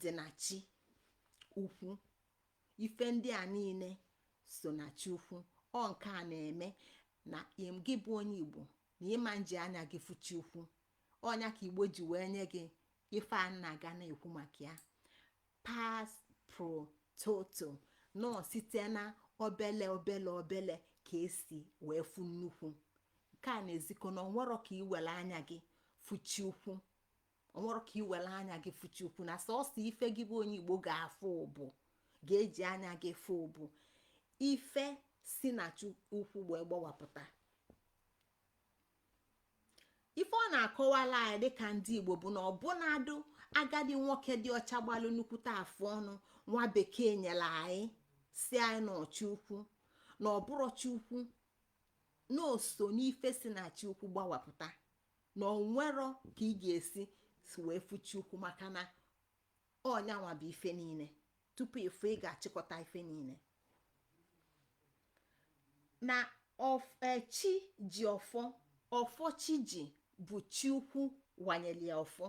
Speaker 1: dị na chi ukwu. Ife ndị a niile so na chi ukwu. Ọ nke a na-eme na gị bụ onye Igbo na ịma nji anya gị fụ chi ukwu. Ọnya ka Igbo ji wee nye gị ife a na-aga na-ekwu maka ya, pars pro toto, nọọ site na obele obele obele ka esi wee fụ nnukwu. Nke a na-ezikọ na onwero ka iwere anya gị fụchi ukwu, onwero ka iwere anya gị fụchi ukwu, na sọsọ ife gị bụ onye Igbo ga-afụ bụ ga-eji anya gị fụ bụ ife si na chi ukwu wee gbawapụta. Ife ọ na-akọwala anyị dịka ndị Igbo bụ na ọbụnadụ agadi nwoke dị ọcha gbalụ nnukwute afụ ọnụ nwa bekee nyere anyị, si anyị na ọchị ukwu, na ọbụrụ chi ukwu, na oso n'ife si na chi ukwu gbawapụta, na onwero ka ị ga-esi wee fụchi ukwu, maka na ọnyanwa bụ ife niile. Tupu ịfụ, ị ga-achịkọta ife niile na chi ji ọfọ. Ọfọ chi ji bụ chi ukwu wanyere ya ọfọ,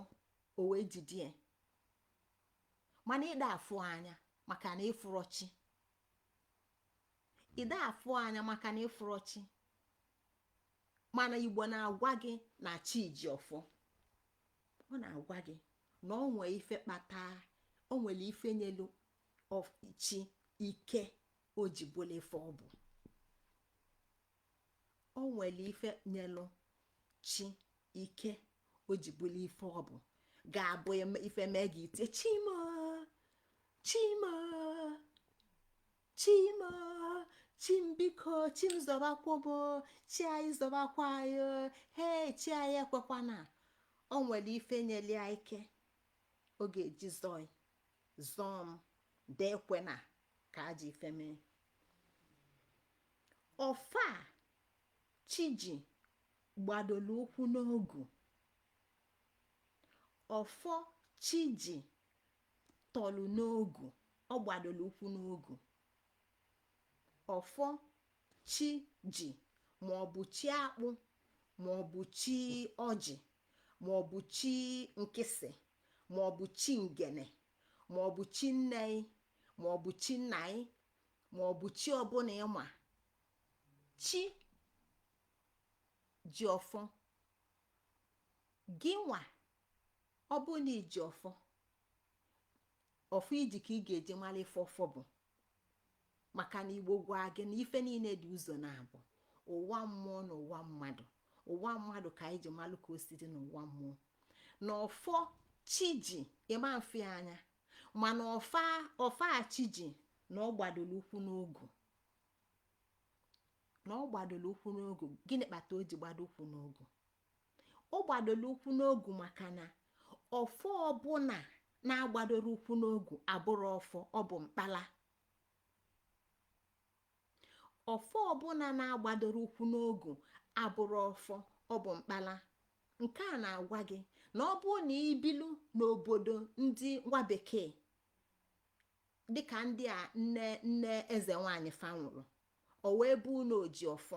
Speaker 1: o wee jide. Mana ịda afụ anya maka na ịfụrọ chi, ịda afụ anya maka na ịfụrọ chi. Mana Igbo na-agwa gị na chi ji ọfọ. Ọ na-agwa gị na ọ nwee ife kpata, o nwere ife nyelu chi ike o ji bụla ife ọ bụ. O nwere ife nyelu chi ike o ji bụla ife ọ bụ, ga-abụ ife mee gị ite chimo chimo chimo chimbiko chim zọbakwụbụ chi anyị, zọbakwa anyị. Hee, chi anyị ekwekwana. O nwere ife nyelu ya ike ọ ga-eji zọọ zọọ m deekwena ka aja ife mee. Ọfa chiji gbadolu ụkwụ n'ogu. Ọfọ chiji tọlụ n'ogu, ọ gbadolu ụkwụ n'ogu. Ọfọ chi ji, maọbụ chi akpụ, maọbụ chi ọjị, maọbụ chi nkịsị, maọbụ chi ngene, maọbụ chi nne, maọbụ chi nna, maọbụ chi ọbụla ịma chi ji ọfọ gị nwa. Ọ bụ na iji ọfọ, ọfọ iji ka ị ga-eji mara ife ọfọ bụ, maka na Igbo gwa gị na ife niile dị ụzọ na-abụ ụwa mmụọ na ụwa mmadụ. Ụwa mmadụ ka anyị ji malụ ka o si dị n'ụwa mmụọ. Na ọfọ chi ji, ịma mfe anya, mana ọfa ọfa chi ji na ọ gbadoro ụkwụ n'ogu, na ọ gbadoro ụkwụ n'ogu. Gịnị kpata o ji gbado ụkwụ n'ogu? Ọ gbadoro ụkwụ n'ogu maka na ọfọ ọbụla na-agbadoro ụkwụ n'ogu abụrụ ọfọ, ọ bụ mkpala. Ọfọ ọbụla na-agbadoro ụkwụ n'ogu abụrụ ọfọ, ọ bụ mkpala. Nke a na-agwa gị na ọ bụrụ na ibilu n'obodo ndị nwa bekee, dịka ndị a nne nne eze nwanyị fa nwụrụ, o wee bụ na oji ọfọ,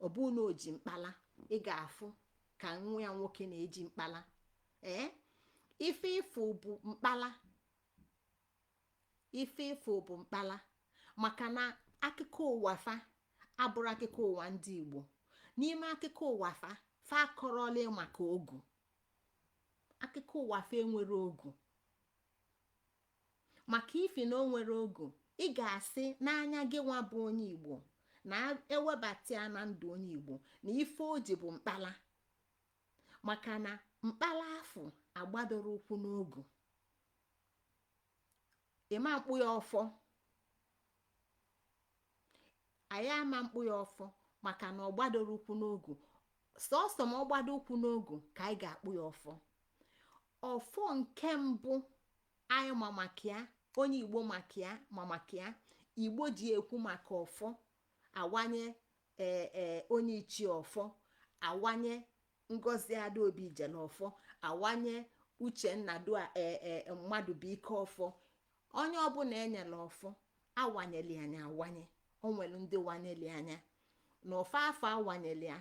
Speaker 1: ọ bụ na oji mkpala, ị ga-afụ ka nwa ya nwoke na-eji mkpala. Ee, ife ịfụ bụ mkpala, ife ịfụ bụ mkpala, maka na akụkọ ụwa fa abụrụ akụkọ ụwa ndị Igbo. N'ime akụkọ ụwa fa, fa akọrọla maka ogu. Akụkọ ụwa fa enwere ogu. Maka ifi na o nwere ogu, ị ga-asị n'anya gị nwa bụ onye Igbo na ewebata ya na ndụ onye Igbo na ife o ji bụ mkpala, maka na mkpala afụ agbadoro ụkwụ n'ogu. Ịma mkpụ ya ọfọ, anyị ama mkpụ ya ọfọ, maka na ọ gbadoro ụkwụ n'ogu. Sọsọ ma ọ gbado ụkwụ n'ogu ka anyị ga-akpụ ya ọfọ. Ọfọ nke mbụ anyị ma maka ya, onye Igbo maka ya, ma maka ya Igbo ji ekwu maka ọfọ, awanye ee onye ichie ọfọ, awanye Ngozi Adaobi jele ọfọ, awanye Uchenna ee mmadụ bụ ike ọfọ. Onye ọbụla enyere ọfọ, awanyeli anya awanye. O nwere ndị wanyeli anya na ofe afọ awanyeli ya,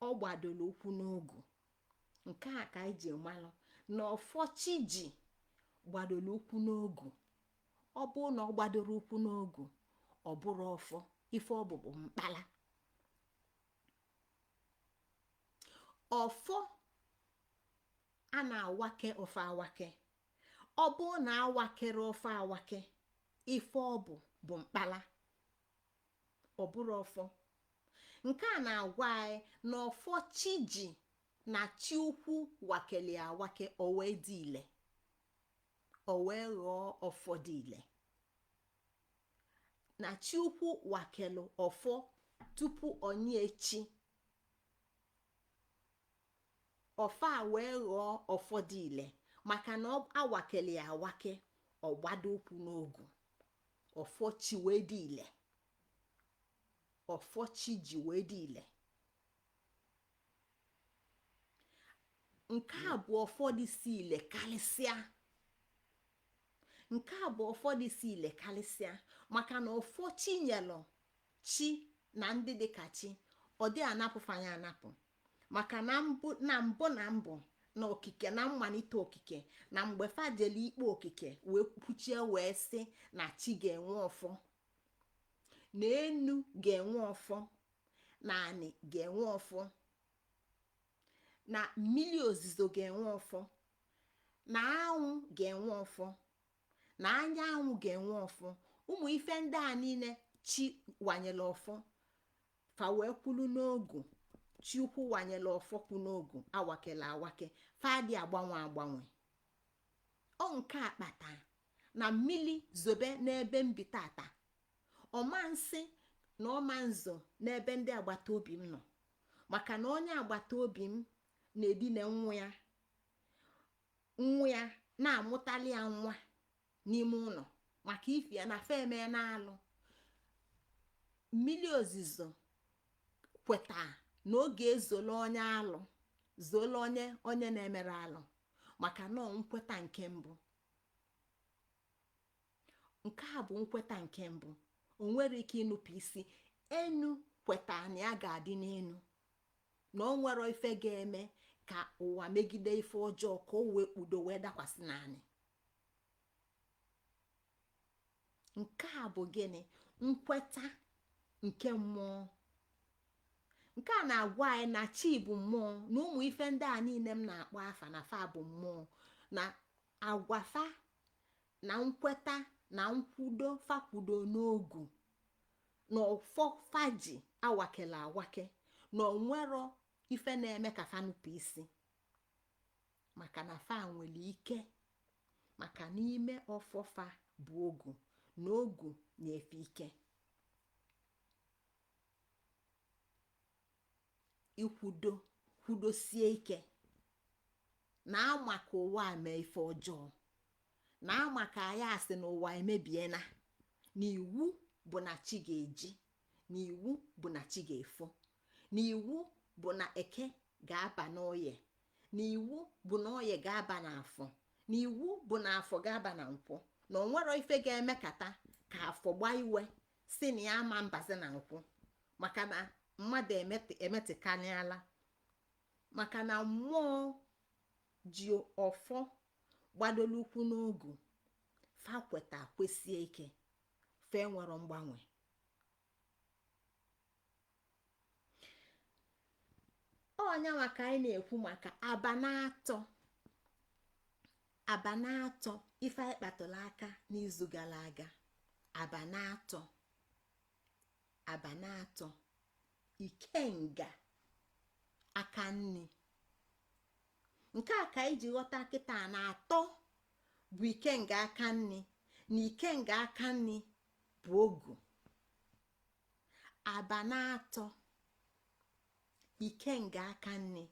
Speaker 1: ọ gbadoro ụkwụ n'ogu. Nke a ka anyị ji malụ na ọfọ chi ji gbadoro ụkwụ n'ogu. Ọ bụrụ na ọ gbadoro ụkwụ n'ogu, ọ bụrụ ọfọ. Ife ọ bụ mkpala. Ọfọ a na-awake ọfọ awake. Ọ bụrụ na awakere ọfọ awake, ife ọ bụ bụ mkpala, ọ bụrụ ọfọ. Nke a na-agwa anyị na ọfọ chi ji na chi ukwu wakeli awake, o wee dị ile, o wee ghọọ ọfọ dị ile. Na chi ukwu wakelu ọfọ tupu onye chi ọfọ a wee ghọọ ọfọ dị ile, maka na awakeli ya awake, ọ gbado ụkwụ n'ogu, ọfọ chi wee dị ile, ọfọ chi ji wee dị ile. Nke a bụ ọfọ dịsị ile karịsịa. Nke a bụ ọfọ dịsị ile karịsịa, maka na ọfọ chi nyelụ chi na ndị dịka chi, ọ dị anapụfanye anapụ, maka na mbụ na mbụ na mbụ na okike, na mmalite okike, na mgbe fa jele ikpe okike wee kwuchie wee sị na chi ga-enwe ọfọ, na enu ga-enwe ọfọ, na anị ga-enwe ọfọ, na mmiri ozizo ga-enwe ọfọ, na anwụ ga-enwe ọfọ, na anyanwụ ga-enwe ọfọ. Ụmụ ife ndị a niile chi wanyere ọfọ, fa wee kwulu n'ogu. Chi ukwu wanyere ọfọ kwu n'ogu awakela awake, fa adị agbanwe agbanwe. Ọ nke a kpata na mmili zobe n'ebe m bi tata, ọma nsị na ọma nzo n'ebe ndị agbata obi m nọ, maka na onye agbata obi m na-edina nwa ya, nwa ya na-amụtali ya nwa n'ime ụlọ, maka ifi ya na fa eme na-alụ. Mmiri ozizo kweta na oge ezola onye alụ, zola onye onye na-emere alụ, maka na nkweta nke mbụ. Nke a bụ nkweta nke mbụ. O nwere ike ịnụpụ isi. Enu kweta na ya ga-adị n'enu, na o nwere ife ga-eme ka ụwa megide ife ọjọọ ka o wee kpudo wee dakwasị n'anị. Nke a bụ gịnị? Nkweta nke mmụọ. Nke a na-agwa anyị na chi bụ mmụọ, na ụmụ ife ndị a niile m na-akpọ afa na fa bụ mmụọ, na agwa fa na nkweta na nkwudo fa kwudo n'ogu na ọfọ fa ji awakela awake, na onwero ife na-eme ka fa nupụ isi, maka na fa nwere ike, maka n'ime ọfọ fa bụ ogu, na ogu na-efe ike. Ikwudo kwudosie ike na ama ka ụwa mee ife ọjọọ, na ama ka anyị asị na ụwa emebiena, na iwu bụ na chi ga-eji, na iwu bụ na chi ga-efo, na iwu bụ na eke ga-aba n'oye, na iwu bụ na oye ga-aba n'afọ, na iwu bụ na afọ ga-aba na nkwọ, na onwero ife ga-emekata ka afọ gbaa iwe si na ya ama mbazi na nkwọ, maka na mmadụ emetịkarịala, maka na mmụọ ji ọfọ gbadolu ụkwụ n'ogu, fa kweta kwesie ike, fa enwero mgbanwe. Ọnyanwa ka anyị na-ekwu maka abanatọ. Abanatọ ife anyị kpatụrụ aka n'izu gara aga. Abanatọ, abanatọ, ikenga aka nni. Nke a ka anyị ji ghọta kịta na atọ bụ ikenga aka nni, na ikenga aka nni bụ ogu. Abanatọ, ikenga aka nni.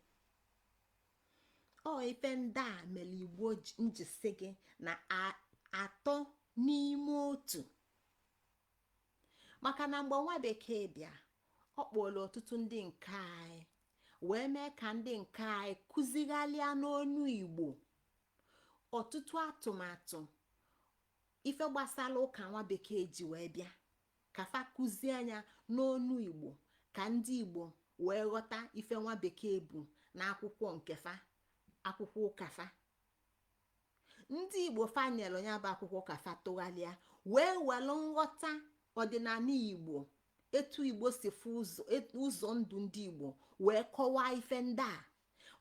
Speaker 1: Ọ ife ndị a mere Igbo nji sị gị na atọ n'ime otu, maka na mgbe nwa bekee bịa, ọ kpọrọ ọtụtụ ndị nke anyị wee mee ka ndị nke anyị kụzighalịa n'onu Igbo ọtụtụ atụmatụ. Ife gbasara ụka nwa bekee ji wee bịa ka fa kụzie anya n'onu Igbo, ka ndị Igbo wee ghọta ife nwa bekee bụ n'akwụkwọ nke fa, akwụkwọ ụka fa. Ndị Igbo fa nyere ya bụ akwụkwọ ka fa tụgharịa wee were nghọta ọdịnala Igbo, etu Igbo si fụ ụzọ ndụ ndị Igbo, wee kọwaa ife ndị a.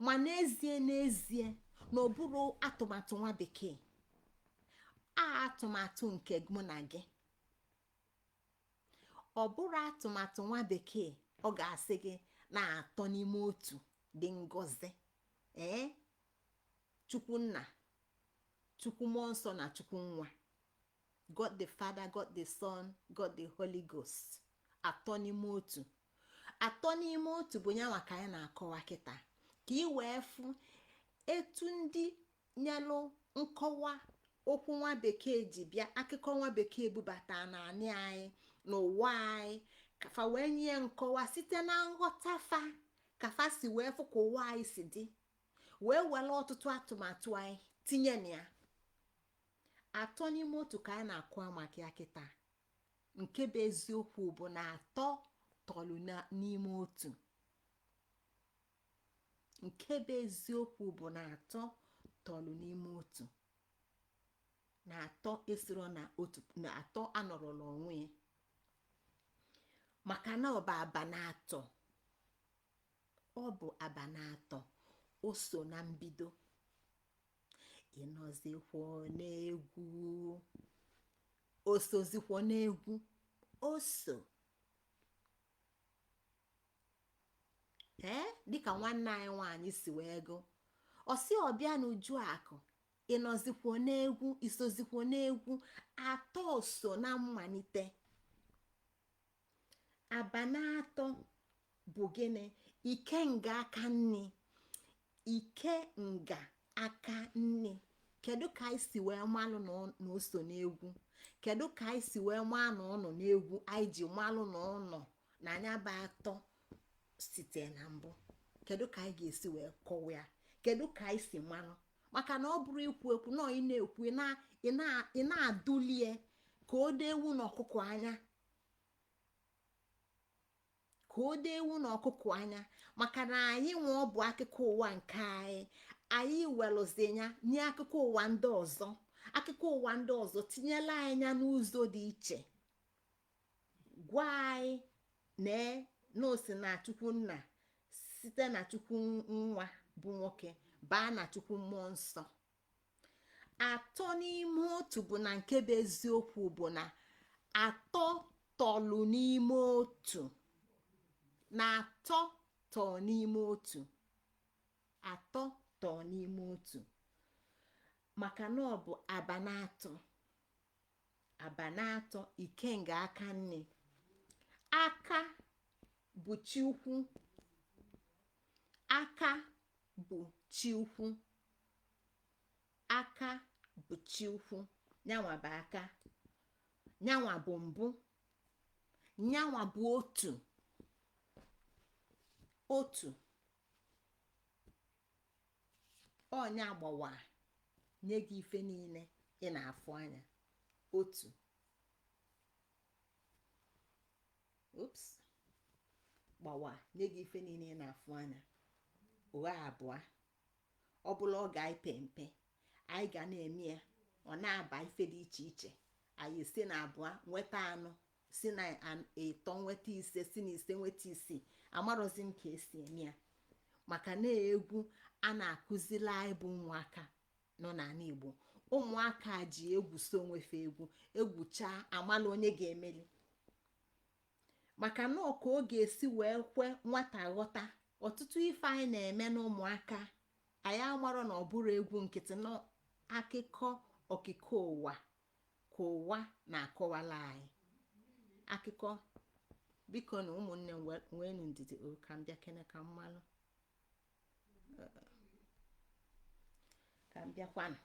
Speaker 1: Ma n'ezie n'ezie, na ọ bụrụ atụmatụ nwa bekee a, atụmatụ nke mụ na gị, ọ bụrụ atụmatụ nwa bekee, ọ ga-asị gị na atọ n'ime otu dị ngọzi, ee, Chukwu Nna, Chukwu Mmụọ Nsọ na Chukwu Nwa, God the Father, God the Son, God the Holy Ghost, atọ n'ime otu. Atọ n'ime otu bụ ya maka anyị na-akọwa kịta, ka ị wee fụ etu ndị nyelụ nkọwa okwu nwa bekee ji bịa, akụkọ nwa bekee bubata n'anị anyị, n'ụwa anyị, ka fa wee nye nkọwa site na nghọta fa, ka fa si wee fụ ka ụwa anyị si dị, wee were ọtụtụ atụmatụ anyị tinye na ya. Atọ n'ime otu ka anyị na-akụwa maka ya kịta. Nke bụ eziokwu bụ na atọ tọlụ n'ime otu. Nke bụ eziokwu bụ na atọ tọlụ n'ime otu, na atọ esiro na otu, na atọ anọrọla onwe ya, maka na ọ bụ aba na atọ, ọ bụ aba na atọ. O so na mbido. Ịnọzikwo n'egwu, o sozikwo n'egwu, o so ee, dịka nwanne anyị nwaanyị si wee gụ, ọsị ọbịa n'uju akụ, ịnọzikwo n'egwu, isozikwo n'egwu. Atọ so na mmalite. Aba na atọ bụ gịnị? Ikenga aka nni, ikenga aka nni. Kedu ka anyị si wee malụ na o so n'egwu? Kedu ka anyị si wee maa na ọ nọ n'egwu? Anyị ji malụ na ọ nọ na anya bụ atọ site na mbụ. Kedu ka anyị ga-esi wee kọwa ya? Kedu ka anyị si malụ? Maka na ọ bụrụ ikwu ekwu na ị na-ekwu, ị na-adụlie ka o doo ewu na ọkụkọ anya, ka o doo ewu na ọkụkọ anya, maka na anyị nwe ọ bụ akụkọ ụwa nke anyị, anyị welụzi ya nye akụkọ ụwa ndị ọzọ. Akụkọ ụwa ndị ọzọ tinyela anyị n'ụzọ dị iche, gwa anyị na osi na Chukwu Nna, site na Chukwu Nwa bụ nwoke, baa na Chukwu Mmụọ Nsọ. Atọ n'ime otu bụ na nke bụ eziokwu bụ na atọ tọlụ n'ime otu, na atọ tọọ n'ime otu, atọ tọọ n'ime otu, maka na ọ bụ aba na atọ, aba na atọ. Ikenga aka nne, aka bụ chi ukwu, aka bụ chi ukwu, aka bụ chi ukwu. Nyanwa bụ aka, nyanwa bụ mbụ, nyanwa bụ otu otu. Ọnya gbawa nye gị ife niile ị na-afụ anya. Otu, oops, gbawa nye gị ife niile ị na-afụ anya. Ụgha abụọ ọ bụla ọ ga-epe mpe, anyị ga na-eme ya, ọ na-aba ife dị iche iche. Anyị si na abụọ nweta anọ, si na ịtọ nweta ise, si na ise nweta isii. Amarọzi m ka esi eme ya, maka na egwu a na-akụzili anyị bụ ụmụaka nọ n'ala Igbo. Ụmụaka ji egwu so onwefe egwu, egwuchaa, amala onye ga-emeli, maka na ọ ka ọ ga-esi wee kwe nwata ghọta. Ọtụtụ ife anyị na-eme n'ụmụaka, anyị amarọ na ọ bụrụ egwu nkịtị, na akụkọ okike ụwa ka ụwa na-akọwala anyị akụkọ. Biko na ụmụnne m, nweenụ ndidi o, ka m bịa kene, ka m malụ, ka m bịakwanụ.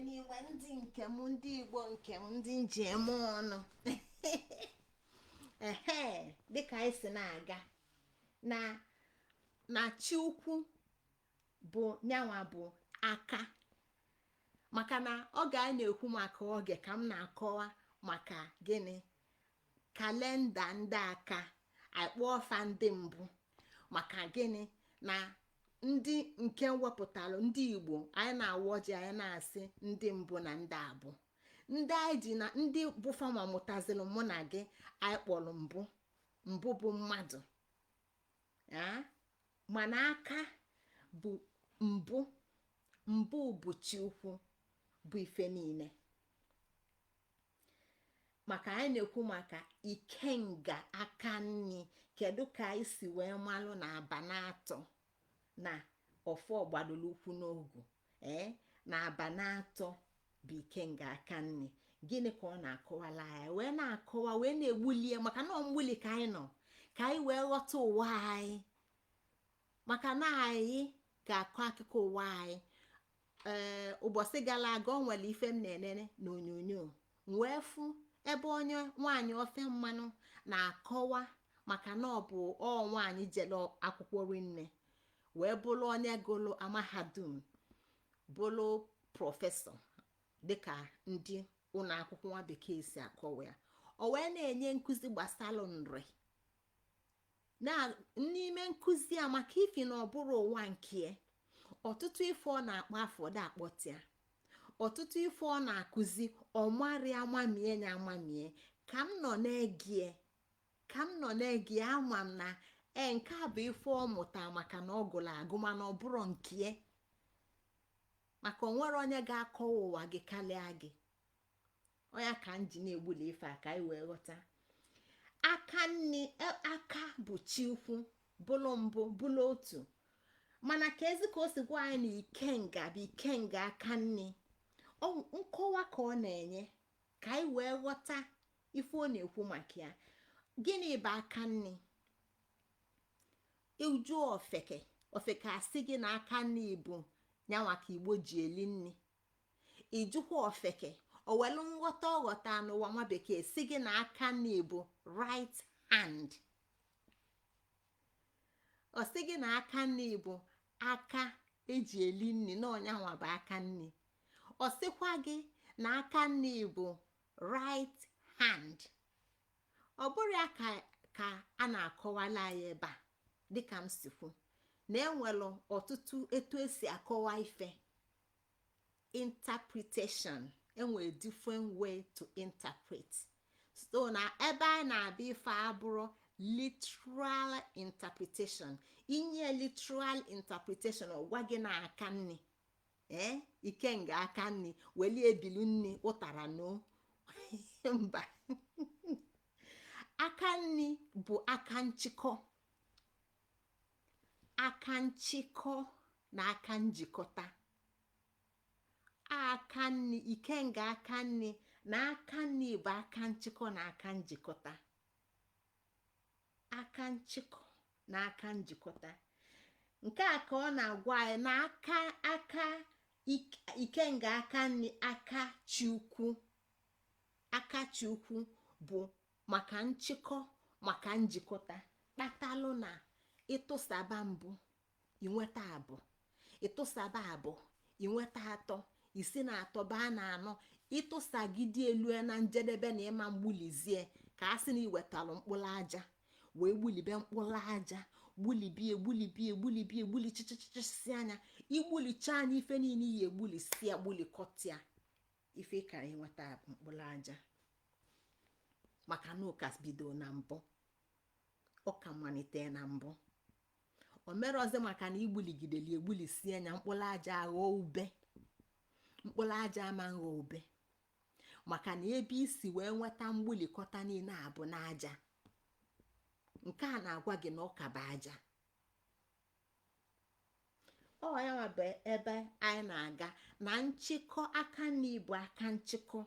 Speaker 1: N'iwe ndị nke m, ndị Igbo nke m, ndị njem ọnụ ehe, dịka anyị si na-aga na chi ukwu bụ nyanwa bụ aka, maka na oge anyị na-ekwu maka oge ka m na-akọwa maka gịnị? Kalenda ndị aka akpọ ọfa ndị mbụ. Maka gịnị? Na ndị nke wepụtalụ ndị Igbo anyị na-awa ọjị, anyị na-asị ndị mbụ na ndị abụ, ndị anyị ji na ndị bụ fama mụtazilụ mụ na gị. Anyị kpọrọ mbụ mbụ bụ mmadụ, mana aka bụ mbụ mbụ bụ chi ukwu, bụ ife niile. Maka anyị na-ekwu maka ikenga aka nni, kedu ka anyị si wee malụ na aba na-atọ na ọfọ gbadoro ukwu n'ogu ee na aba na-atọ bụ ikenga aka nni? Gịnị ka ọ na-akọwala anyị wee na-akọwa wee na-egbulie? Maka na mgbuli ka anyị nọ ka anyị wee ghọta ụwa anyị, maka na anyị ga-akọ akụkọ ụwa anyị. Ee, ụbọchị gara aga o nwere ife m na-enene n'onyonyo, wee fụ ebe onye nwaanyị ofe mmanụ na-akọwa, maka na ọ bụ ọ nwaanyị jere akwụkwọ rinne wee bụrụ onye gụrụ mahadum, bụrụ prọfesọ dịka ndị ụlọ akwụkwọ nwa bekee si akọwa ya. O wee na-enye nkụzi gbasara nri na n'ime nkụzi a, maka ifi na ọ bụrụ ụwa nke ọtụtụ ife ọ na-akpọ afọ da akpọtịa, ọtụtụ ife ọ na-akụzi ọmarị amamie ya amamie. Ka m nọ na-egie, ka m nọ na-egie, ama m na ee, nke a bụ ife ọ mụta, maka na ọ gụrụ agụ, mana ọ bụrụ nke maka o nwere onye ga-akọwa ụwa gị karịa gị. Ọya ka m ji na-egbuli ife a ka anyị wee ghọta aka nni. Aka bụ chi ukwu, bụlụ mbụ, bụlụ otu. Mana ka ezi ka o si gwa anyị na ikenga bụ ikenga aka nni, nkọwa ka ọ na-enye ka anyị wee ghọta ife ọ na-ekwu maka ya. Gịnị bụ aka nni? Uju ofeke ofeke asị gị na aka nni bụ nyanwa ka Igbo ji eli nni. Ijukwa ofeke, o welu nghọta ọghọta n'ụwa nwa bekee si gị na aka nni bụ right hand. Ọ sị gị na aka nni bụ aka eji eli nni, na ọnyanwa bụ aka nni. Ọ sịkwa gị na aka nni bụ right hand. Ọ bụrụ ya ka a na-akọwala anyị ebe a, dịka m si kwu na enwere ọtụtụ etu esi akọwa ife, interpretation, enwere different way to interpret. So na ebe a na-abịa ife abụrụ literal interpretation. Inye literal interpretation, ọ gwa gị na aka nni, ee, ikenga aka nni welie ebilu nni ụtara no mba. Aka nni bụ aka nchịkọ, aka nchịkọ na aka njikọta. Aka nni, ikenga aka nni na aka nni bụ aka nchịkọ na aka njikọta, aka nchịkọ na aka njikọta. Nke a ka ọ na-agwa anyị na aka ikenga aka nni, aka chi ukwu, aka chi ukwu bụ maka nchịkọ, maka njikọta, kpatalụ na ịtụsaba mbụ inweta abụ, ịtụsaba abụ inweta atọ, isi na atọ baa na anọ, ịtụsagide elu na njedebe na ịma mgbulizie ka a sị na iwetalụ mkpụrụ aja wee gbulibe mkpụrụ aja, gbulibie, gbulibie, gbulibie, gbuli chichichichisi anya, igbulicha anya ife niile iyi egbulisi ya, gbulikọtịa ife kara ịnweta mkpụrụ aja, maka na ụka bido na mbụ, ụka malite na mbụ. O mere ọzọ maka na igbuligideli egbulisi anya, mkpụrụ aja aghọọ ube. Mkpụrụ aja ama nghọ ube, maka na ebe isi wee nweta mgbulikọta niile a bụ n'aja. Nke a na-agwa gị na ọka bụ aja. Ọ ya bụ ebe anyị na-aga na nchịkọ. Aka nni bụ aka nchịkọ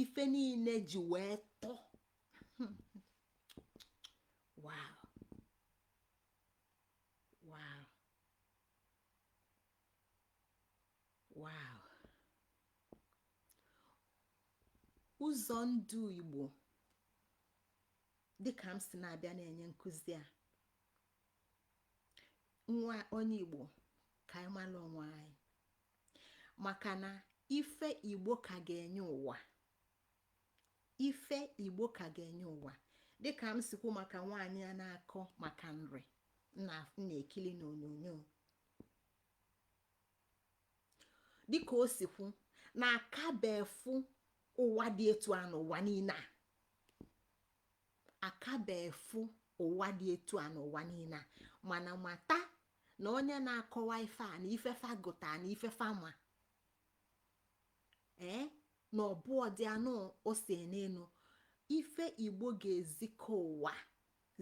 Speaker 1: ife niile ji wee tọọ. Wow. Ụzọ ndụ Igbo, dịka m si na-abịa na-enye nkụzi a, nwa onye Igbo, ka anyị mara onwe anyị, maka na ife Igbo ka ga-enye ụwa, ife Igbo ka ga-enye ụwa. Dịka m sikwu maka nwaanyị a na-akọ maka nri na-ekili n'onyonyo, dịka o sikwu na akabefu ụwa dị etu a n'ụwa niile a, akabefu ụwa dị etu a n'ụwa niile a. Mana mata na onye na-akọwa ife a na ifefa gụta na ifefa ma ee na ọbụọ dị anụ ose n'elu. Ife Igbo ga-ezikọ ụwa,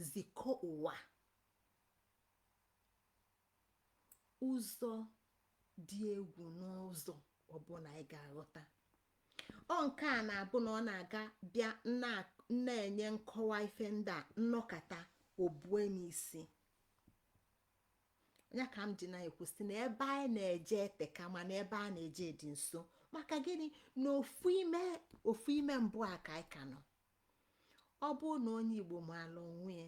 Speaker 1: zikọ ụwa ụzọ dị egwu n'ụzọ ọbụla ị ga-aghọta. Ọ nke a na-abụ na ọ na-aga bịa na-enye nkọwa ife ndị a nnọkọta obue m isi ya ka m ji na-ekwu sị na ebe anyị na-eje eteka, mana ebe a na-eje dị nso. Maka gịnị? Na ofu ime mbụ a ka anyị ka nọ. Ọ bụrụ na onye Igbo maala onwe ya,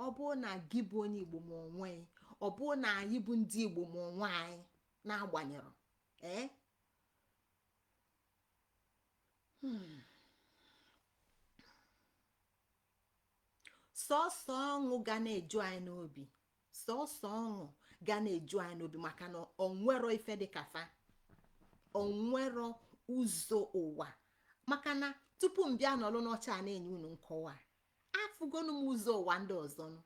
Speaker 1: ọ bụrụ na gị bụ onye Igbo ma onwe ya, ọ bụrụ na anyị bụ ndị Igbo ma onwe anyị, na-agbanyere ee sọsọ ọṅụ ga na-eju anyị n'obi, sọsọ ọṅụ ga na-eju anyị n'obi, maka na onwero ife dị ka fa, onwero ụzọ ụwa. Maka na tupu m bịa nọrọ n'oche a na-enye unu nkọwa, afụgonu m ụzọ ụwa ndị ọzọ nụ,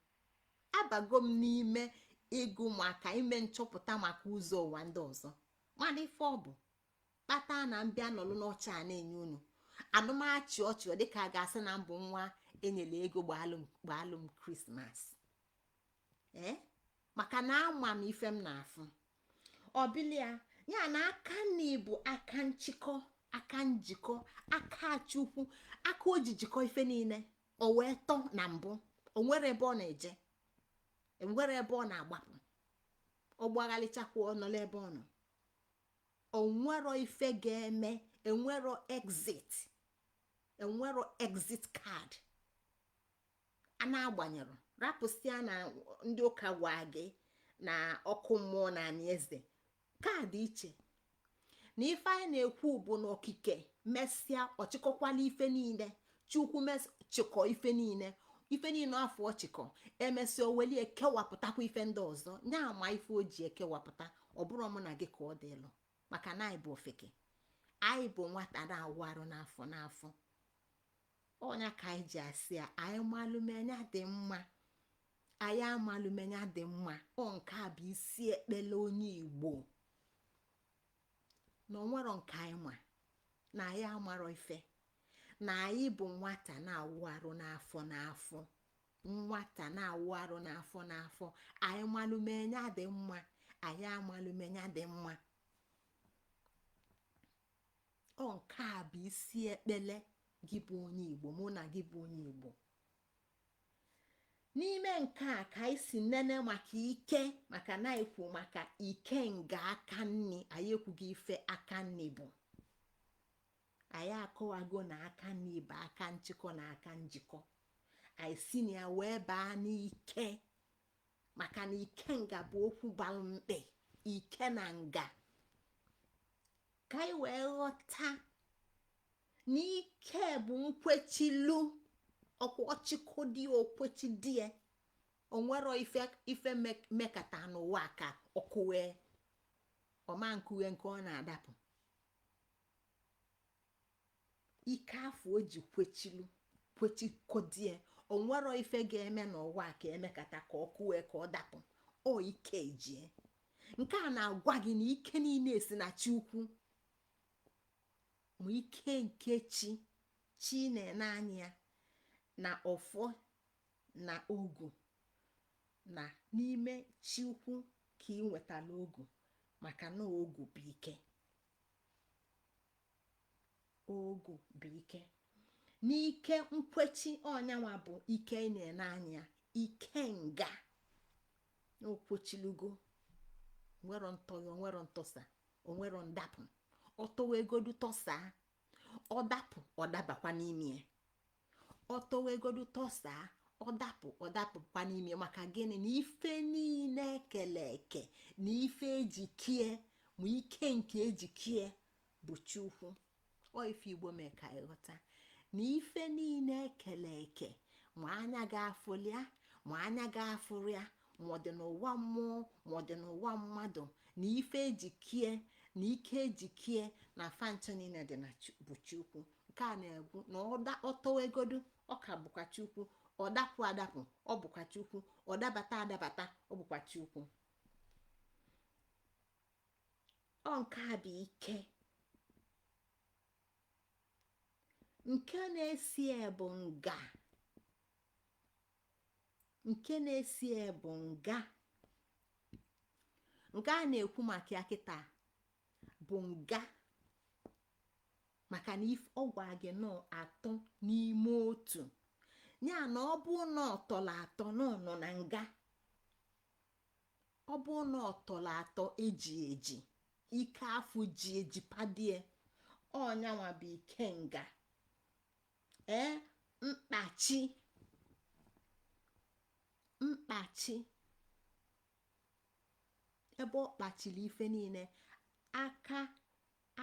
Speaker 1: abago m n'ime ịgụ maka ime nchọpụta maka ụzọ ụwa ndị ọzọ. Mana ife ọ bụ kpata na m bịa nọlụ n'oche a na-enye unu anụmachị ọchị, ọ dịka a ga-asị na mbụ nwa enyela ego gbaalụ m Christmas, ee, maka na ama m ife m na-afụ. Ọbịlịa ya na aka nni bụ aka nchịkọ, aka njikọ, aka Chukwu, aka o ji jikọ ife niile o wee tọọ na mbụ. O nwere ebe ọ na-eje, enwere ebe ọ na-agbapụ, ọ gbaghalịchakwa ọ nọrọ ebe ọ nọ. Onwero ife ga-eme, enwero exit, enwero exit card a na-agbanyere. Rapụsịa na ndị ụka gwa gị na ọkụ mmụọ na anị eze kaadị iche na ife anyị na-ekwu bụ na okike mesịa ọchịkọkwala ife niile. Chukwu chịkọ ife niile, ife niile afọ ọchịkọ emesịa o welie kewapụtakwa ife ndị ọzọ. Nya ama ife o ji ekewapụta, ọ bụrụ mụ na gị ka ọ dịlụ, maka na anyị bụ ofeke, anyị bụ nwata na-awụ arụ n'afọ n'afọ. Ọnya ka anyị ji asị ya anyị malụmenya dị mma, anyị amalụmenya dị mma. Ọ nke a bụ isi ekpele onye Igbo, na onwero nke anyị ma, na anyị amarọ ife, na anyị bụ nwata na-awụ arụ n'afọ n'afọ, nwata na-awụ arụ n'afọ n'afọ. Anyị malụmenya dị mma, anyị amalụmenya dị mma. Ọ nke a bụ isi ekpele gị bụ onye Igbo, mụ na gị bụ onye Igbo. N'ime nke a ka anyị si nene maka ike, maka na anyị kwu maka ike nga aka nni. Anyị ekwughị ife aka nni bụ, anyị akọwago na aka nni bụ aka nchịkọ na aka njikọ. Anyị si na ya wee baa n'ike, maka na ike nga bụ okwu gbara mkpe, ike na nga, ka anyị wee ghọta na ike bụ nkwechilu ọkwa ọchịkọ dị okwechi dị ya. Onwero ife ife mekata n'ụwa ka ọkụwe ọma nkughe nke ọ na-adapụ. Ike afọ o ji kwechilu kwechikodie, onwero ife ga-eme n'ụwa ka emekata ka ọ kụwe ka ọ dapụ. Ọ ike jie nke a na-agwa gị na ike niile si na chi ukwu, ma ike nke chi chi na-ene anya na ọfọ na ogu, na n'ime chi ukwu ka ị nwetala ogu, maka na ogu bụ ike, ogu bụ ike. N'ike nkwechi ọnyanwa bụ ike ị na-ene anya, ike nga okwechilugo, nwero ntọya, onwero ntọsa, onwero ndapụ. Ọtọwa egodu tọsaa, Ọ dapụ, ọ dabakwa n'ime ya. Ọ tọwegodu tọsaa, ọ dapụ, ọ dapụkwa n'ime. Maka gịnị? Na ife niile ekele eke na ife ejikie ma ike nke ejikie bụ Chukwu. Ọ ife Igbo mee ka ịghọta na ife niile ekele eke, ma anya ga-afụlia ma anya ga-afụrụ ya, ma ọ dị n'ụwa mmụọ ma ọ dị n'ụwa mmadụ, na ife ejikie na ike ejikie na fancha niile dị na bụ Chukwu. Nke a na-egwu na ọ tọwegodu, ọ ka bụkwa Chukwu. Ọ dapụ adapụ, ọ bụkwa Chukwu. Ọ dabata adabata, ọ bụkwa Chukwu. Ọ nke a bụ ike. Nke na-esi bụ nga. Nke na-esi bụ nga. Nke a na-ekwu maka ya kịta bụ nga, maka na ọ gwa gị nọ atọ n'ime otu ya, na ọ bụ na ọ tọrọ atọ na ọ nọ na nga. Ọ bụ na ọ tọrọ atọ eji eji ike afụ ji eji padie ọnyanwa bụ ike nga. Ee, mkpachi, mkpachi, ebe ọ kpachiri ife niile. Aka,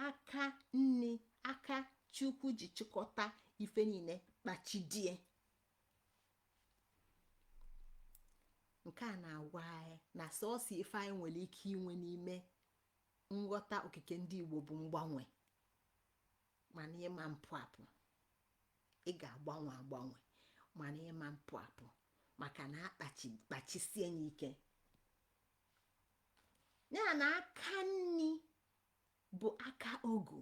Speaker 1: aka nni, aka Chukwu ji chịkọta ife niile kpachidie. Nke a na-agwa anyị na sọọsọ ife anyị nwere ike inwe n'ime nghọta okike ndị Igbo bụ mgbanwe. Mana ịma mpụ apụ, ị ga-agbanwe agbanwe, mana ịma mpụ apụ, maka na akpachi kpachisie ya ike. Ya na aka nni bụ aka ogu.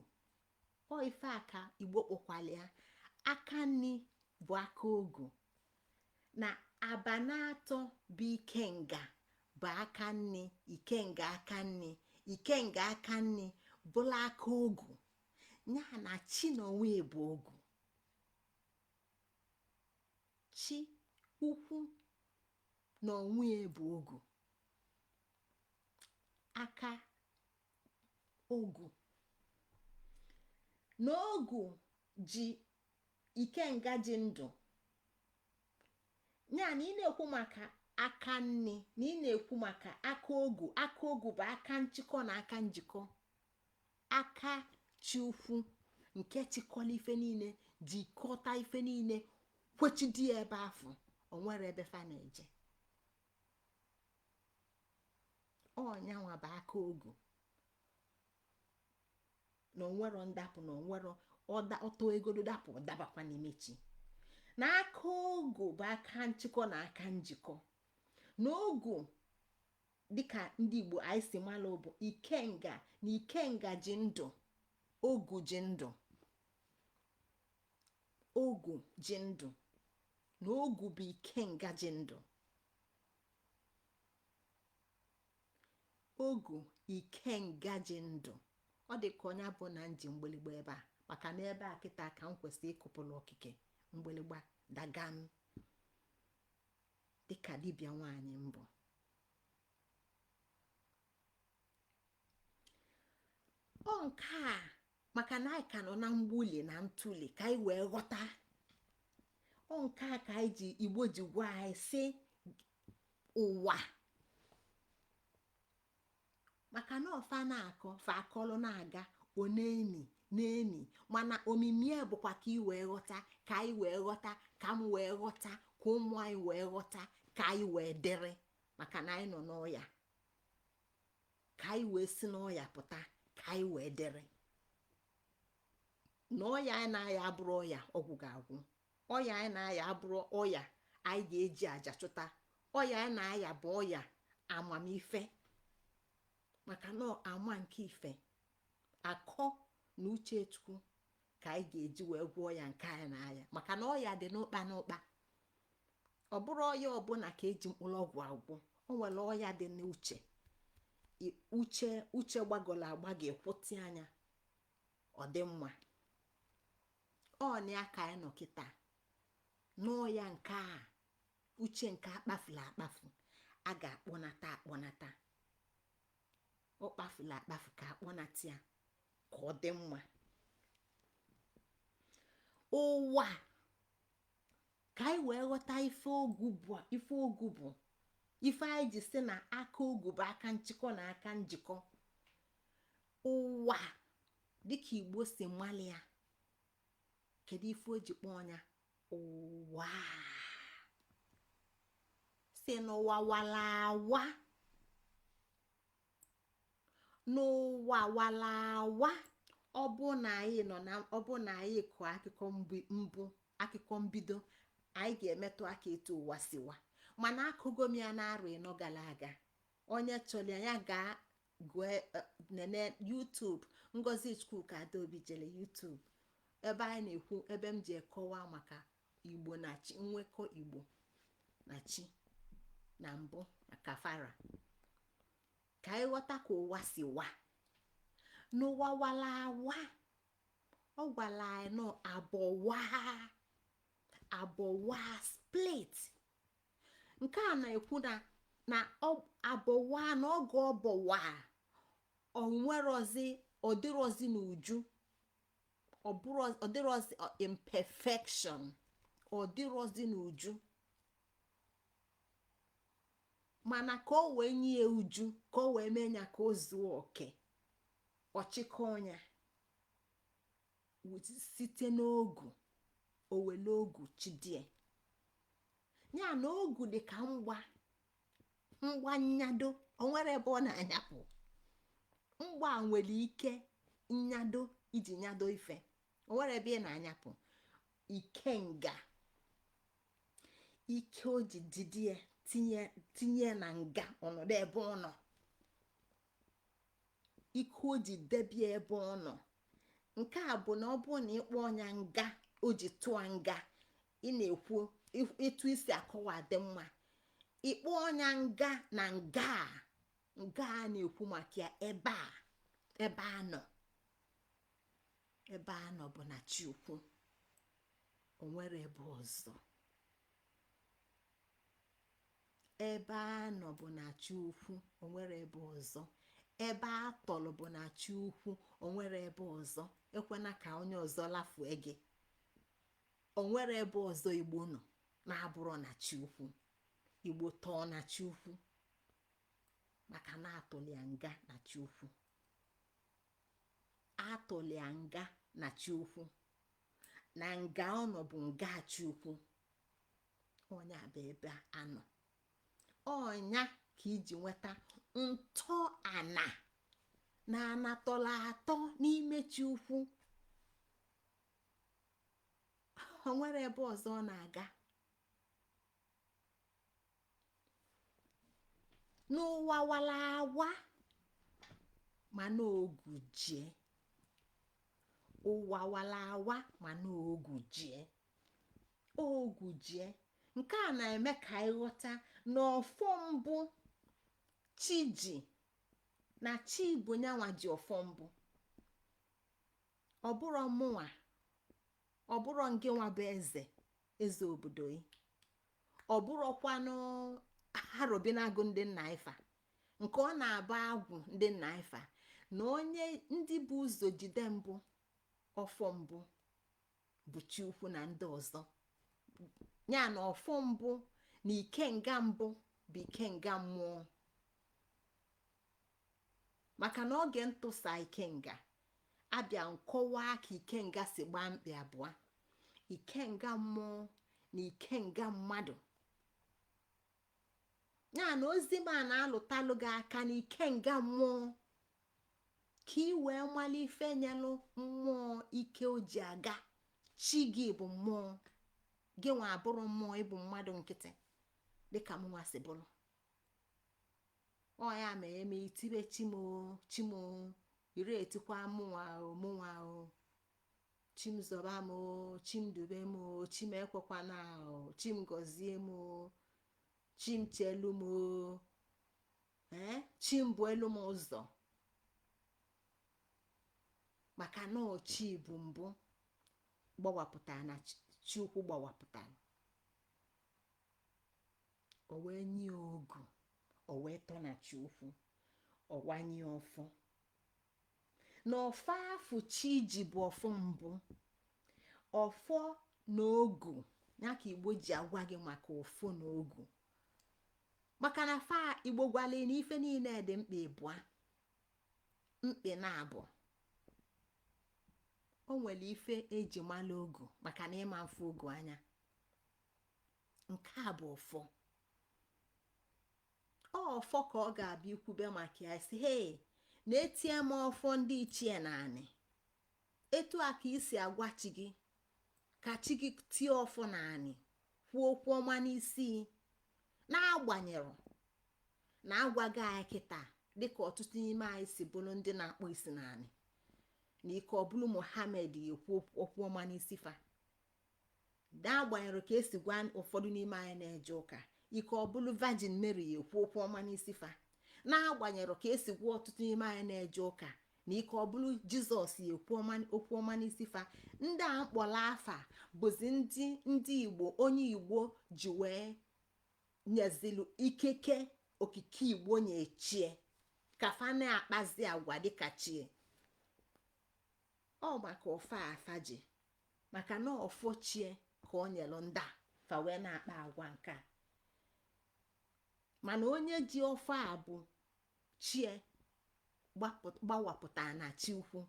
Speaker 1: Ọ ife aka Igbo kpọkwala ya aka nni bụ aka ogu, na abana atọ bụ ikenga bụ aka nni. Ikenga aka nni, ikenga aka nni bụla aka ogu. Ya na chi na onwe bụ ogu. Chi ukwu na onwe bụ ogu, aka ogu. Na ogu ji ikenga ji ndụ. Ya na ị na-ekwu maka aka nni, na ị na-ekwu maka aka ogu. Aka ogu bụ aka nchịkọ na aka njikọ, aka chi ukwu nke chịkọla ife niile, jikọta ife niile, kwechidi ya ebe afụ o nwere ebe fa na-eje. Ọnyanwa bụ aka ogu, na onwero ndapụ, na onwero ọtọ egodo dapụ, ọ dabakwa n'ime chi. Na aka ogu bụ aka nchịkọ na aka njikọ. Na ogu dịka ndị Igbo anyị si malụ bụ ikenga, na ikenga ji ndụ, ogu ji ndụ, ogu ji ndụ, na ogu bụ ikenga ji ndụ. Ogu ikenga ji ndụ. Ọ dị ka onye bụ na nji mgbịlịgba ebe a, maka na ebe a kịta ka m kwesịrị ịkụpụrụ okike mgbịlịgba dagam dịka dibịa nwaanyị mbụ. Ọ nke a maka na anyị ka nọ na mgbuli na ntụli ka anyị wee ghọta. Ọ nke a ka anyị ji Igbo ji gwa anyị sị ụwa, maka na ọfa na-akọ fa akọlụ na-aga ọ na-emi na-emi, mana omimi ya bụkwa ka ị wee ghọta, ka anyị wee ghọta, ka m wee ghọta, ka ụmụ anyị wee ghọta, ka anyị wee dịrị, maka na anyị nọ n'ọya, ka anyị wee si n'ọya pụta, ka anyị wee dịrị. Na ọya anyị na-aya abụrụ ọya ọgwụ ga-agwụ, ọya anyị na-aya abụrụ ọya anyị ga-eji aja chụta, ọya anyị na-aya bụ ọya amamife, maka na ama nke ife akọ na uche Chukwu ka anyị ga-eji wee gwọọ ya nke anyị na-aya, maka na ọya dị n'ụkpa n'ụkpa. Ọ bụrụ ọya ọbụla ka eji mkpụrụ ọgwụ agwọ. O nwere ọya dị n'uche, uche, uche gbagọrọ agba ga-ekwụtị anya ọ dị mma. Ọ na ya ka anyị nọ kịta n'ọya nke a, uche nke akpafula akpafu a ga-akpọnata akpọnata. Ọ kpafula akpafu ka akpọnata ya ka ọ dị mma. Ụwa, ka anyị wee ghọta ife ogu bụ, ife ogu bụ ife anyị ji si na aka ogu bụ aka nchịkọ na aka njikọ. Ụwa dịka Igbo si mali ya, kedu ife o ji kpọọ ya ụwa? Si n'ụwa wala awa, n'ụwa wala awa. Ọ bụ na anyị nọ na, ọ bụ na anyị kụọ akụkọ mbụ, akụkọ mbido, anyị ga-emetụ aka etu ụwa si wa. Mana akụgo m ya na arọ 4 gara aga. Onye chọrọ ya gaa gụọ, nene YouTube Ngozi Chukwuka Adaobi jere YouTube, ebe anyị na-ekwu, ebe m ji ekọwa maka Igbo na chi, nwekọ Igbo na chi na mbụ na kafara, ka anyị ghọta ka ụwa si wa. N'ụwa wala awa, ọ gwara anyị nọ abọwa abọwa, split. Nke a na-ekwu na abọwa na oge ọbọwa onwerozi, ọdịrozi n'uju, ọdịrozi imperfection, ọdịrozi n'uju. Mana ka o wee nye ya uju, ka o wee mee ya ka o zuo oke, ọchịkọ ya site n'ogu, owele ogu chidie ya na ogu dị ka mgba, mgba nyado. Onwere ebe ọ na-anyapụ. Mgba nwere ike nyado iji nyado ife, onwere ebe ị na-anyapụ. Ikenga ike o ji didie tinye tinye na nga ọnọdụ ebe ọ nọ, ike o ji debie ebe ọ nọ. Nke a bụ na ọ bụrụ na ịkpọ ọnya nga o ji tụọ nga, ị na-ekwu etu isi akọwa dị mma. Ịkpọ ọnya nga na nga a, nga a na-ekwu maka ya ebe a, ebe a nọ, ebe a nọ bụ na chi ukwu. O nwere ebe ọzọ ebe a nọ bụ na chi ukwu. O nwere ebe ọzọ ebe a tọrọ bụ na chi ukwu. O nwere ebe ọzọ. Ekwena ka onye ọzọ lafue gị. O nwere ebe ọzọ Igbo nọ na-abụrọ na chi ukwu. Igbo tọọ na chi ukwu, maka na atụlia nga na chi ukwu, atụlia nga na chi ukwu, na nga ọ nọ bụ nga chi ukwu. Onye bụ ebe anọ ọnya ka iji nweta ntọ ana na anatọla atọ n'ime chi ukwu. O nwere ebe ọzọ ọ na-aga n'ụwa wala awa, mana ogu jie. Ụwa wala awa, mana ogu jie, ogu jie. Nke a na-eme ka anyị ghọta na ọfọ mbụ chi ji, na chi bụ nyanwa ji ọfọ mbụ. Ọ bụrụ mụnwa, ọ bụrụ ngị nwa bụ eze, eze obodo yi, ọ bụrụkwanụ arọbinagụ ndị nna ifa nke ọ na-abụ agwụ ndị nna ifa na onye ndị bụ ụzọ jide mbụ ọfọ mbụ bụ chi ukwu na ndị ọzọ ya. Na ọfọ mbụ na ikenga mbụ bụ ikenga mmụọ, maka na oge ntụsa ikenga abịa nkọwa ka ikenga si gbaa mkpị abụọ: ikenga mmụọ na ikenga mmadụ. Ya na ozi m a na-alụtalụ gị aka na ikenga mmụọ, ka ị wee mara ife nyelụ mmụọ ike o ji aga. Chi gị bụ mmụọ, gị nwa abụrụ mmụọ, ịbụ mmadụ nkịtị dịka m nwa si bụrụ. Ọ ya ma eme itibe chimo chimo iri etikwa mụnwa o, mụnwa o, chim zọba m o, chim dube m o, chim ekwekwana o, chim gọzie m o, chim chelu m o, ee, chim bụ elu m ụzọ, maka na chi bụ mbụ gbawapụtara na chi ukwu gbawapụtara, o wee nye ogu, o wee tọ na chi ukwu, ọ wanye ọfọ. Na ọfọ afụ chi ji bụ ọfọ mbụ. Ọfọ na ogu ya ka Igbo ji agwa gị maka ọfọ na ogu, maka na fa Igbo gwala na ife niile dị mkpa ịbụa, mkpị na abụ. O nwere ife eji mala ogu, maka na ịma mfe ogu anya. Nke a bụ ọfọ. Ọ ọfọ ka ọ ga-abịa ikwube maka ya, si hei, na-etie m ọfọ ndị ichie na anị. Etu a ka isi agwa chi gị ka chi gị tie ọfọ na anị, kwuo okwu ọma n'isi, na-agbanyere na agwaghị anyị kịta, dịka ọtụtụ n'ime anyị si bụrụ ndị na-akpọ isi naanị na ike ọbụlụ Mohammed ekwu okwu ọma n'isi fa, n'agbanyeghị ka esi gwa ụfọdụ n'ime anyị na-eje ụka, ike ọbụlụ Virgin Mary ya ekwu okwu ọma n'isi fa, n'agbanyeghị ka esi gwa ọtụtụ n'ime anyị na-eje ụka na ike ọbụlụ Jizọs ya ekwu okwu ọma n'isi fa. Ndị a mkpọrọ afa bụzi ndị Igbo, onye Igbo ji wee nyezilu ikeke okike Igbo nye chie ka fa na-akpazi agwa dịka chie. Ọ maka ọfọ afa ji, maka na ọfọ chie ka ọ nyelụ ndị a, fa wee na-akpa agwa nke a. Mana onye ji ọfọ a bụ chie gbawapụta na chi ukwu.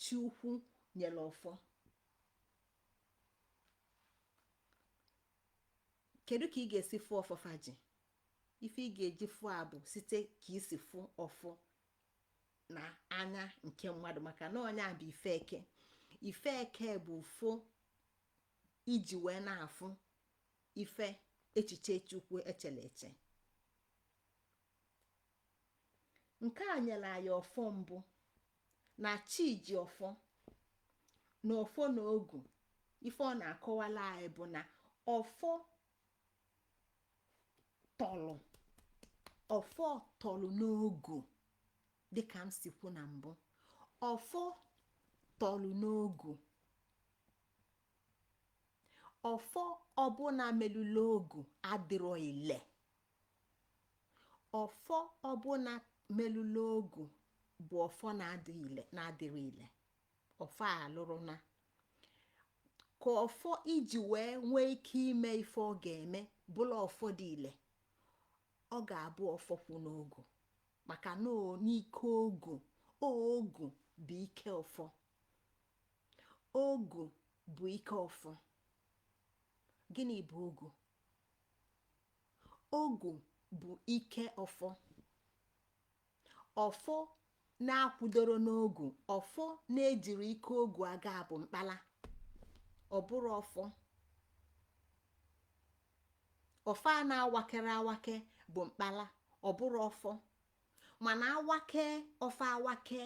Speaker 1: Chi ukwu nyere ọfọ. Kedu ka ị ga-esi fụ ọfọ fa ji? Ife ị ga-eji fụ a bụ site ka isi fụ ọfọ na anya nke mmadụ, maka na onye a bụ ife eke. Ife eke bụ fụ iji wee na-afụ ife echiche Chukwu echele eche. Nke a nyere anyị ọfọ mbụ na chi ji ọfọ na ọfọ na ogu. Ife ọ na-akọwala anyị bụ na ọfọ tọlụ, ọfọ tọlụ n'ogu. Dịka m si kwu na mbụ, ọfọ tọlụ n'ogu. Ọfọ ọbụla melụla ogu adịrọ ile. Ọfọ ọbụla melụla ogu bụ ọfọ na-adịrọ ile. Ọfọ a alụrụ na ka ọfọ iji wee nwee ike ime ife ọ ga-eme bụla ọfọ dị ile, ọ ga-abụ ọfọ kwụ n'ogu, maka na n'ike ogu, ogu bụ ike ọfọ, ogu bụ ike ọfọ. Gịnị bụ ogu? Ogu bụ ike ọfọ. Ọfọ na-akwụdoro n'ogu, ọfọ na-ejiri ike ogu aga bụ mkpala, ọ bụrụ ọfọ. Ọfọ a na-awakere awake bụ mkpala, ọ bụrụ ọfọ. Mana awake ọfọ, awake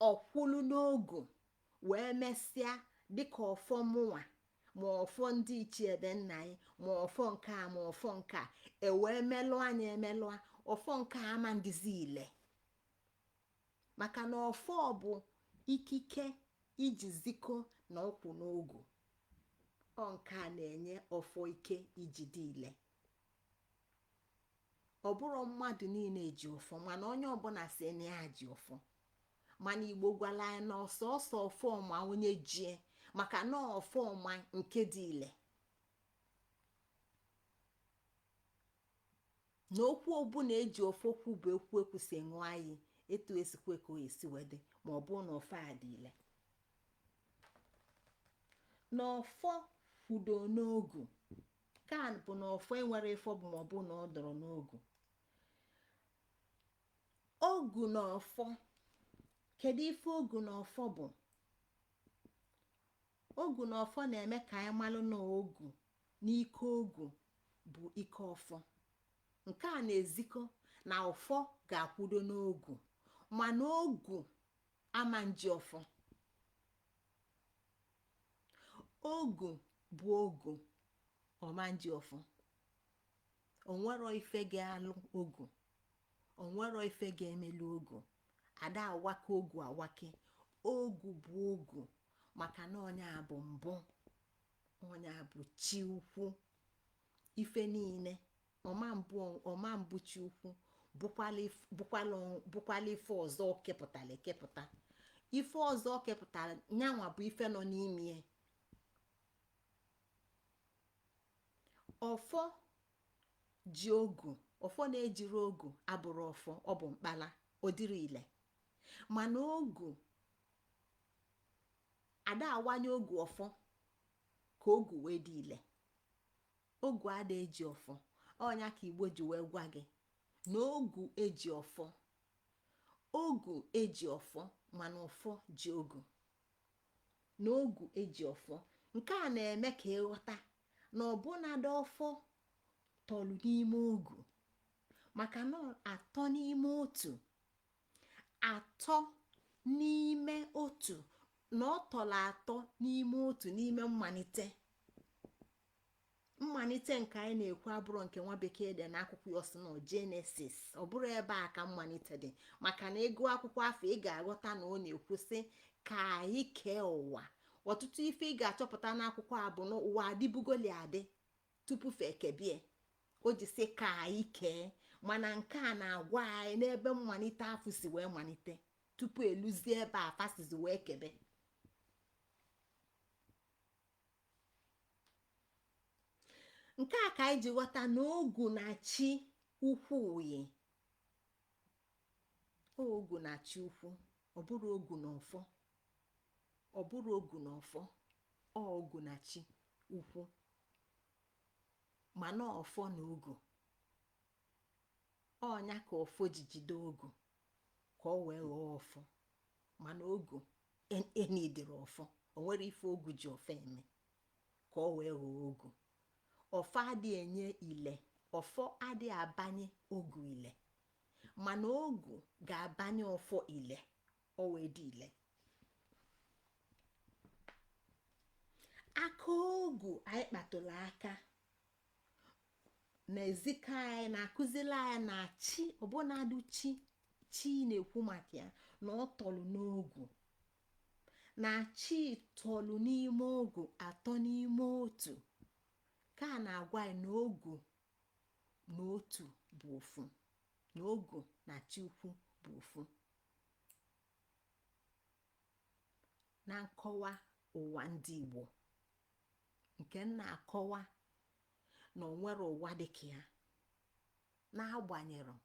Speaker 1: ọkwụlụ n'ogu wee mesịa dịka ọfọ mụnwa, ma ọfọ ndị ichie ebe nna anyị, ma ọfọ nke a, ma ọfọ nke a, ewee melụọ anyị, emelụọ ọfọ nke a, ama ndịzi ile, maka na ọfọ bụ ikike iji zikọ na ọkwụ n'ogu. Ọ nke a na-enye ọfọ ike iji dị ile. Ọ bụrụ mmadụ niile ji ọfọ, mana onye ọbụla si na ya ji ọfọ. Mana Igbo gwara anyị na ọsọsọ ọfọ ma onye jie, maka na ọfọ ọma nke dị ile, na okwu ọbụla eji ọfọ kwu bụ ekwu ekwusi ṅụọ anyị etu esikwe ka o esi wee dị, ma ọ bụ na ọfọ a dị ile, na ọfọ kwudo n'ogu ka bụ na ọfọ enwere ife ọ bụ, ma ọ bụ na ọ dọrọ n'ogu. Ogu na ọfọ, kedu ife ogu na ọfọ bụ? Ogu na ọfọ na-eme ka anyị malụ na ogu n'ike ogu bụ ike ọfọ. Nke a na-ezikọ na ọfọ ga-akwudo n'ogu, mana ogu ama nji ọfọ. Ogu bụ ogu, ọma nji ọfọ. Onwero ife ga-alụ ogu, onwero ife ga-emelu ogu. Ada awake ogu awake. Ogu bụ ogu, maka na onye a bụ mbụ, onye a bụ chi ukwu ife niile. Ọma mbụ chi ukwu bụkwala ife ọzọ kepụtara ekepụta. Ife ọzọ ọ kepụtara nyanwa bụ ife nọ n'ime ya. Ọfọ ji ogu, ọfọ na-ejiri ogu abụrụ ọfọ, ọ bụ mkpala, odiri ile. Mana ogu ada awanye ogu ọfọ ka ogu wee dị ile. Ogu ada eji ọfọ. Ọnya ka Igbo ji wee gwa gị na ogu eji ọfọ, ogu eji ọfọ, mana ọfọ ji ogu, na ogu eji ọfọ. Nke a na-eme ka ịghọta na ọbụnadị ọfọ tọlụ n'ime ogu, maka na atọ n'ime otu, atọ n'ime otu, na ọ tọrọ atọ n'ime otu n'ime mmalite. Mmalite nke anyị na-ekwu abụrụ nke nwa bekee dị n'akwụkwọ ya ọsị na Genesis. Ọ bụrụ ebe a ka mmalite dị, maka na ịgụ akwụkwọ afọ, ị ga-aghọta na ọ na-ekwu sị ka anyị kee ụwa. Ọtụtụ ife ị ga-achọpụta n'akwụkwọ a bụ na ụwa adịbugoli adị tupu fe ekebie. O ji sị ka anyị kee, mana nke a na-agwa anyị n'ebe mmalite afọ si wee malite tupu eluzie ebe a fasizi wee kebe. Nke a ka anyị ji ghọta na ogu na chi ukwu yi ogu na chi ukwu. Ọ bụrụ ogu na ọfọ, ọ bụrụ ogu na ọfọ, ọ ogu na chi ukwu, mana ọfọ na ogu. Ọnya ka ọfọ ji jide ogu ka ọ wee ghọọ ọfọ. Mana ogu enidiri ọfọ, o nwere ife ogu ji ọfọ eme ka ọ wee ghọọ ogu. Ọfọ adịghị enye ile, ọfọ adịghị abanye ogu ile, mana ogu ga-abanye ọfọ ile, ọ wee dị ile. Aka ogu anyị kpatụrụ aka na-ezikọ anyị, na-akụzili anyị na chi, ọbụnadụ chi, chi na-ekwu maka ya na ọ tọlụ n'ogu, na chi tọlụ n'ime ogu, atọ n'ime otu, ka a na-agwa anyị na ogu na otu bụ ofu, na ogu na chi ukwu bụ ofu. Na nkọwa ụwa ndị Igbo nke m na-akọwa na o nwere ụwa dịka ya, n'agbanyere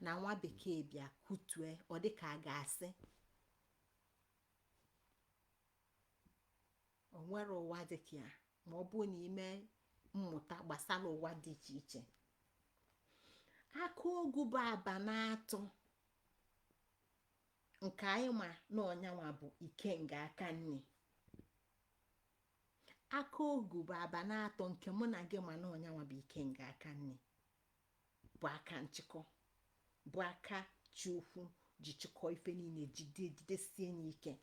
Speaker 1: na nwa bekee bịa kutue ọ dịka a ga-asị o nwere ụwa dịka ya, ma ọ bụ na ime mmụta gbasara ụwa dị iche iche. Aka ogu bụ aba na-atụ nke anyị ma na ọnyanwa bụ ikenga aka nni. Aka ogu bụ aba na-atọ nke mụ na gị ma na ọnyanwa bụ ikenga aka nni, bụ aka nchịkọ, bụ aka chi ukwu ji chịkọ ife niile, jide jidesie ya ike.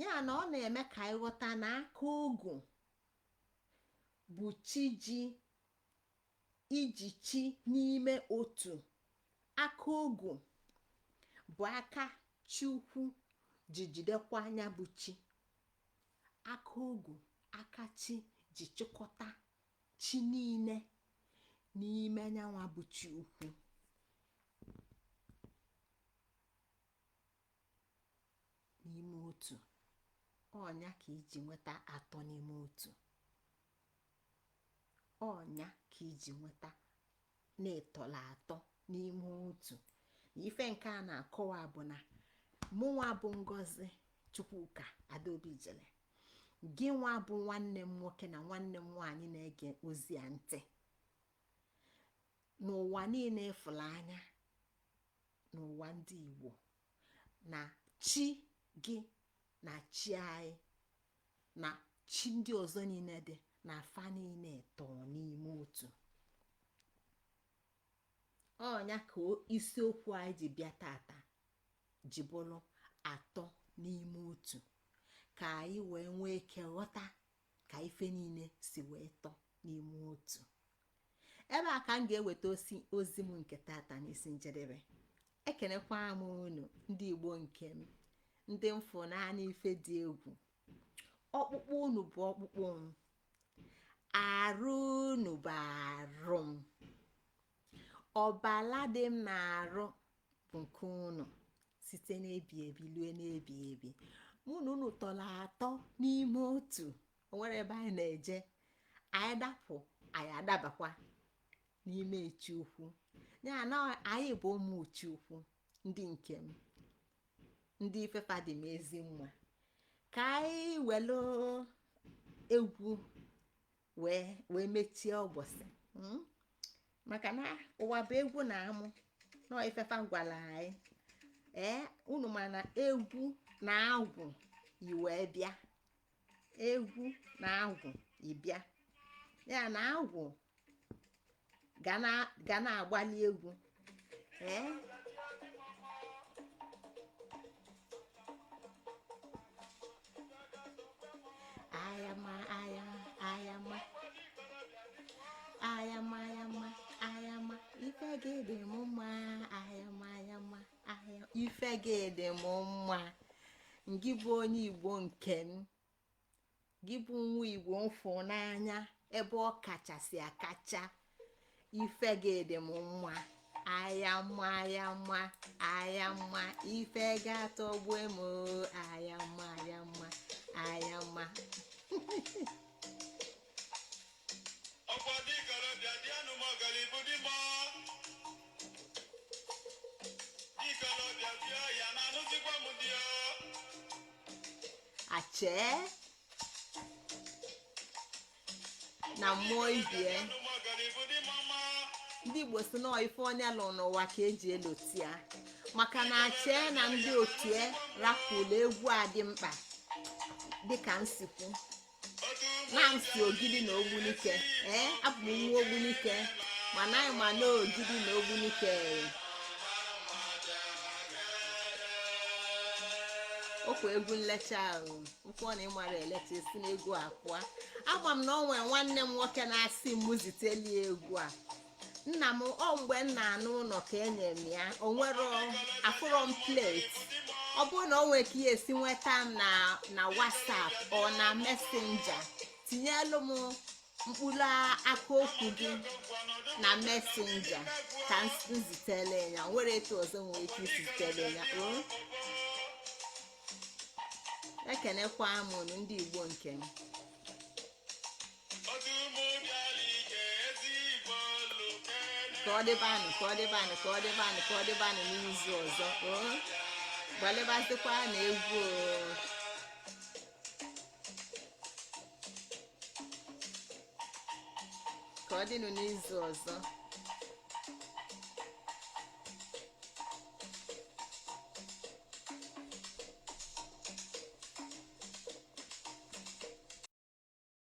Speaker 1: Ya na ọ na-eme ka anyị ghọta na aka ogu bụ chi ji iji chi n'ime otu. Aka ogu bụ aka chi ukwu ji jidekwa anya bụ chi. Aka ogu, aka chi ji chịkọta chi niile n'ime anyanwa bụ chi ukwu. N'ime otu ọnya ka iji nweta atọ n'ime otu, ọnya ka iji nweta na-etọla atọ n'ime otu. Na ife nke a na-akọwa bụ na mụnwa bụ Ngozi Chukwuka Adaobi Ijele, gị nwa bụ nwanne m nwoke na nwanne m nwaanyị na-ege ozi a ntị n'ụwa niile ịfụrụ anya n'ụwa ndị Igbo, na chi gị na chi anyị na chi ndị ọzọ niile dị na afa niile tọọ n'ime otu. Ọnya ka isiokwu anyị ji bịa tata ji bụrụ atọ n'ime otu, ka anyị wee nwee ike ghọta ka ife niile si wee tọọ n'ime otu. Ebe a ka m ga-eweta ozi m nke tata n'isi njedebe. Ekenekwa m unu ndị Igbo nke m, ndị m fụ n'anya ife dị egwu. Ọkpụkpụ unu bụ ọkpụkpụ m, arụ unu bụ arụ m, ọbala dị m na-arụ bụ nke unu. Site n'ebi ebi lue n'ebi ebi, mụ na unu tọrọ atọ n'ime otu. O nwere ebe anyị na-eje, anyị dapụ, anyị adabakwa n'ime chi ukwu. Ya na anyị bụ ụmụ chi ukwu, ndị nke m, ndị ifefa dị m ezi mma. Ka anyị welu egwu wee mechie ụbọchị, Maka na ụwa bụ egwu na amụ nọ ifefa gwara anyị. Ee, unu mana egwu na agwụ yi wee bịa, egwu na agwụ ịbịa. Ya na agwụ ga na-agbali egwu. Ee, ayama ayama ayama ayama ayama ayama, ife gị dị m mma. Ayama ayama ayama, ife gị dị m mma. Ngị bụ onye Igbo nke m, gị bụ nwa Igbo mfụ n'anya ebe ọ kachasị akacha. Ife gị dị m mma. Ayama ayama ayama, ife gị atọgbue m. Ayama ayama ayama.
Speaker 2: Ọkwa dịkarabịa dị anụmọgara ibu dị mọ dịkarabịa bịa ya na anụzikwa m dị ya.
Speaker 1: Achee na mmụọ ibie.
Speaker 2: Anụmọgara ibu dị mama.
Speaker 1: Ndị Igbo si nọọ ife onye lụ n'ụwa ka eji eloti ya, maka na achee na ndị otie rapụlụ egwu a dị mkpa dịka nsikwu na nsi Ogidi na Ogbunike. Ee, abụ m nwa Ogbunike, mana anyị ma na Ogidi na Ogbunike okwu egwu nlecha ahụ nkwọ na ịmara elecha esi na egwu a pụọ. Agba m na ọ nwere nwanne m nwoke na-asị m ziteli egwu a. Nna m, ọ mgbe m na-anụ ụlọ ka enye m ya. O nwere afụrọ m plate. Ọ bụrụ na o nwere ka ihe esi nweta m na WhatsApp ọ na Messenger, tinyelu m mkpụrụ aka okwu gị na Messenger ka m zitele ya. O nwere etu ọzọ nwere ike isi zitere ya. O ekenekwa m unu, ndị Igbo nke m.
Speaker 2: Otu ụmụ bịara ije ezigbo olukene.
Speaker 1: Ka ọ dịbanụ, ka ọ dịbanụ, ka ọ dịbanụ, ka ọ dịbanụ n'izu ọzọ. O gbalịbazikwa na egwu o. Ka ọ dịnụ n'izu ọzọ.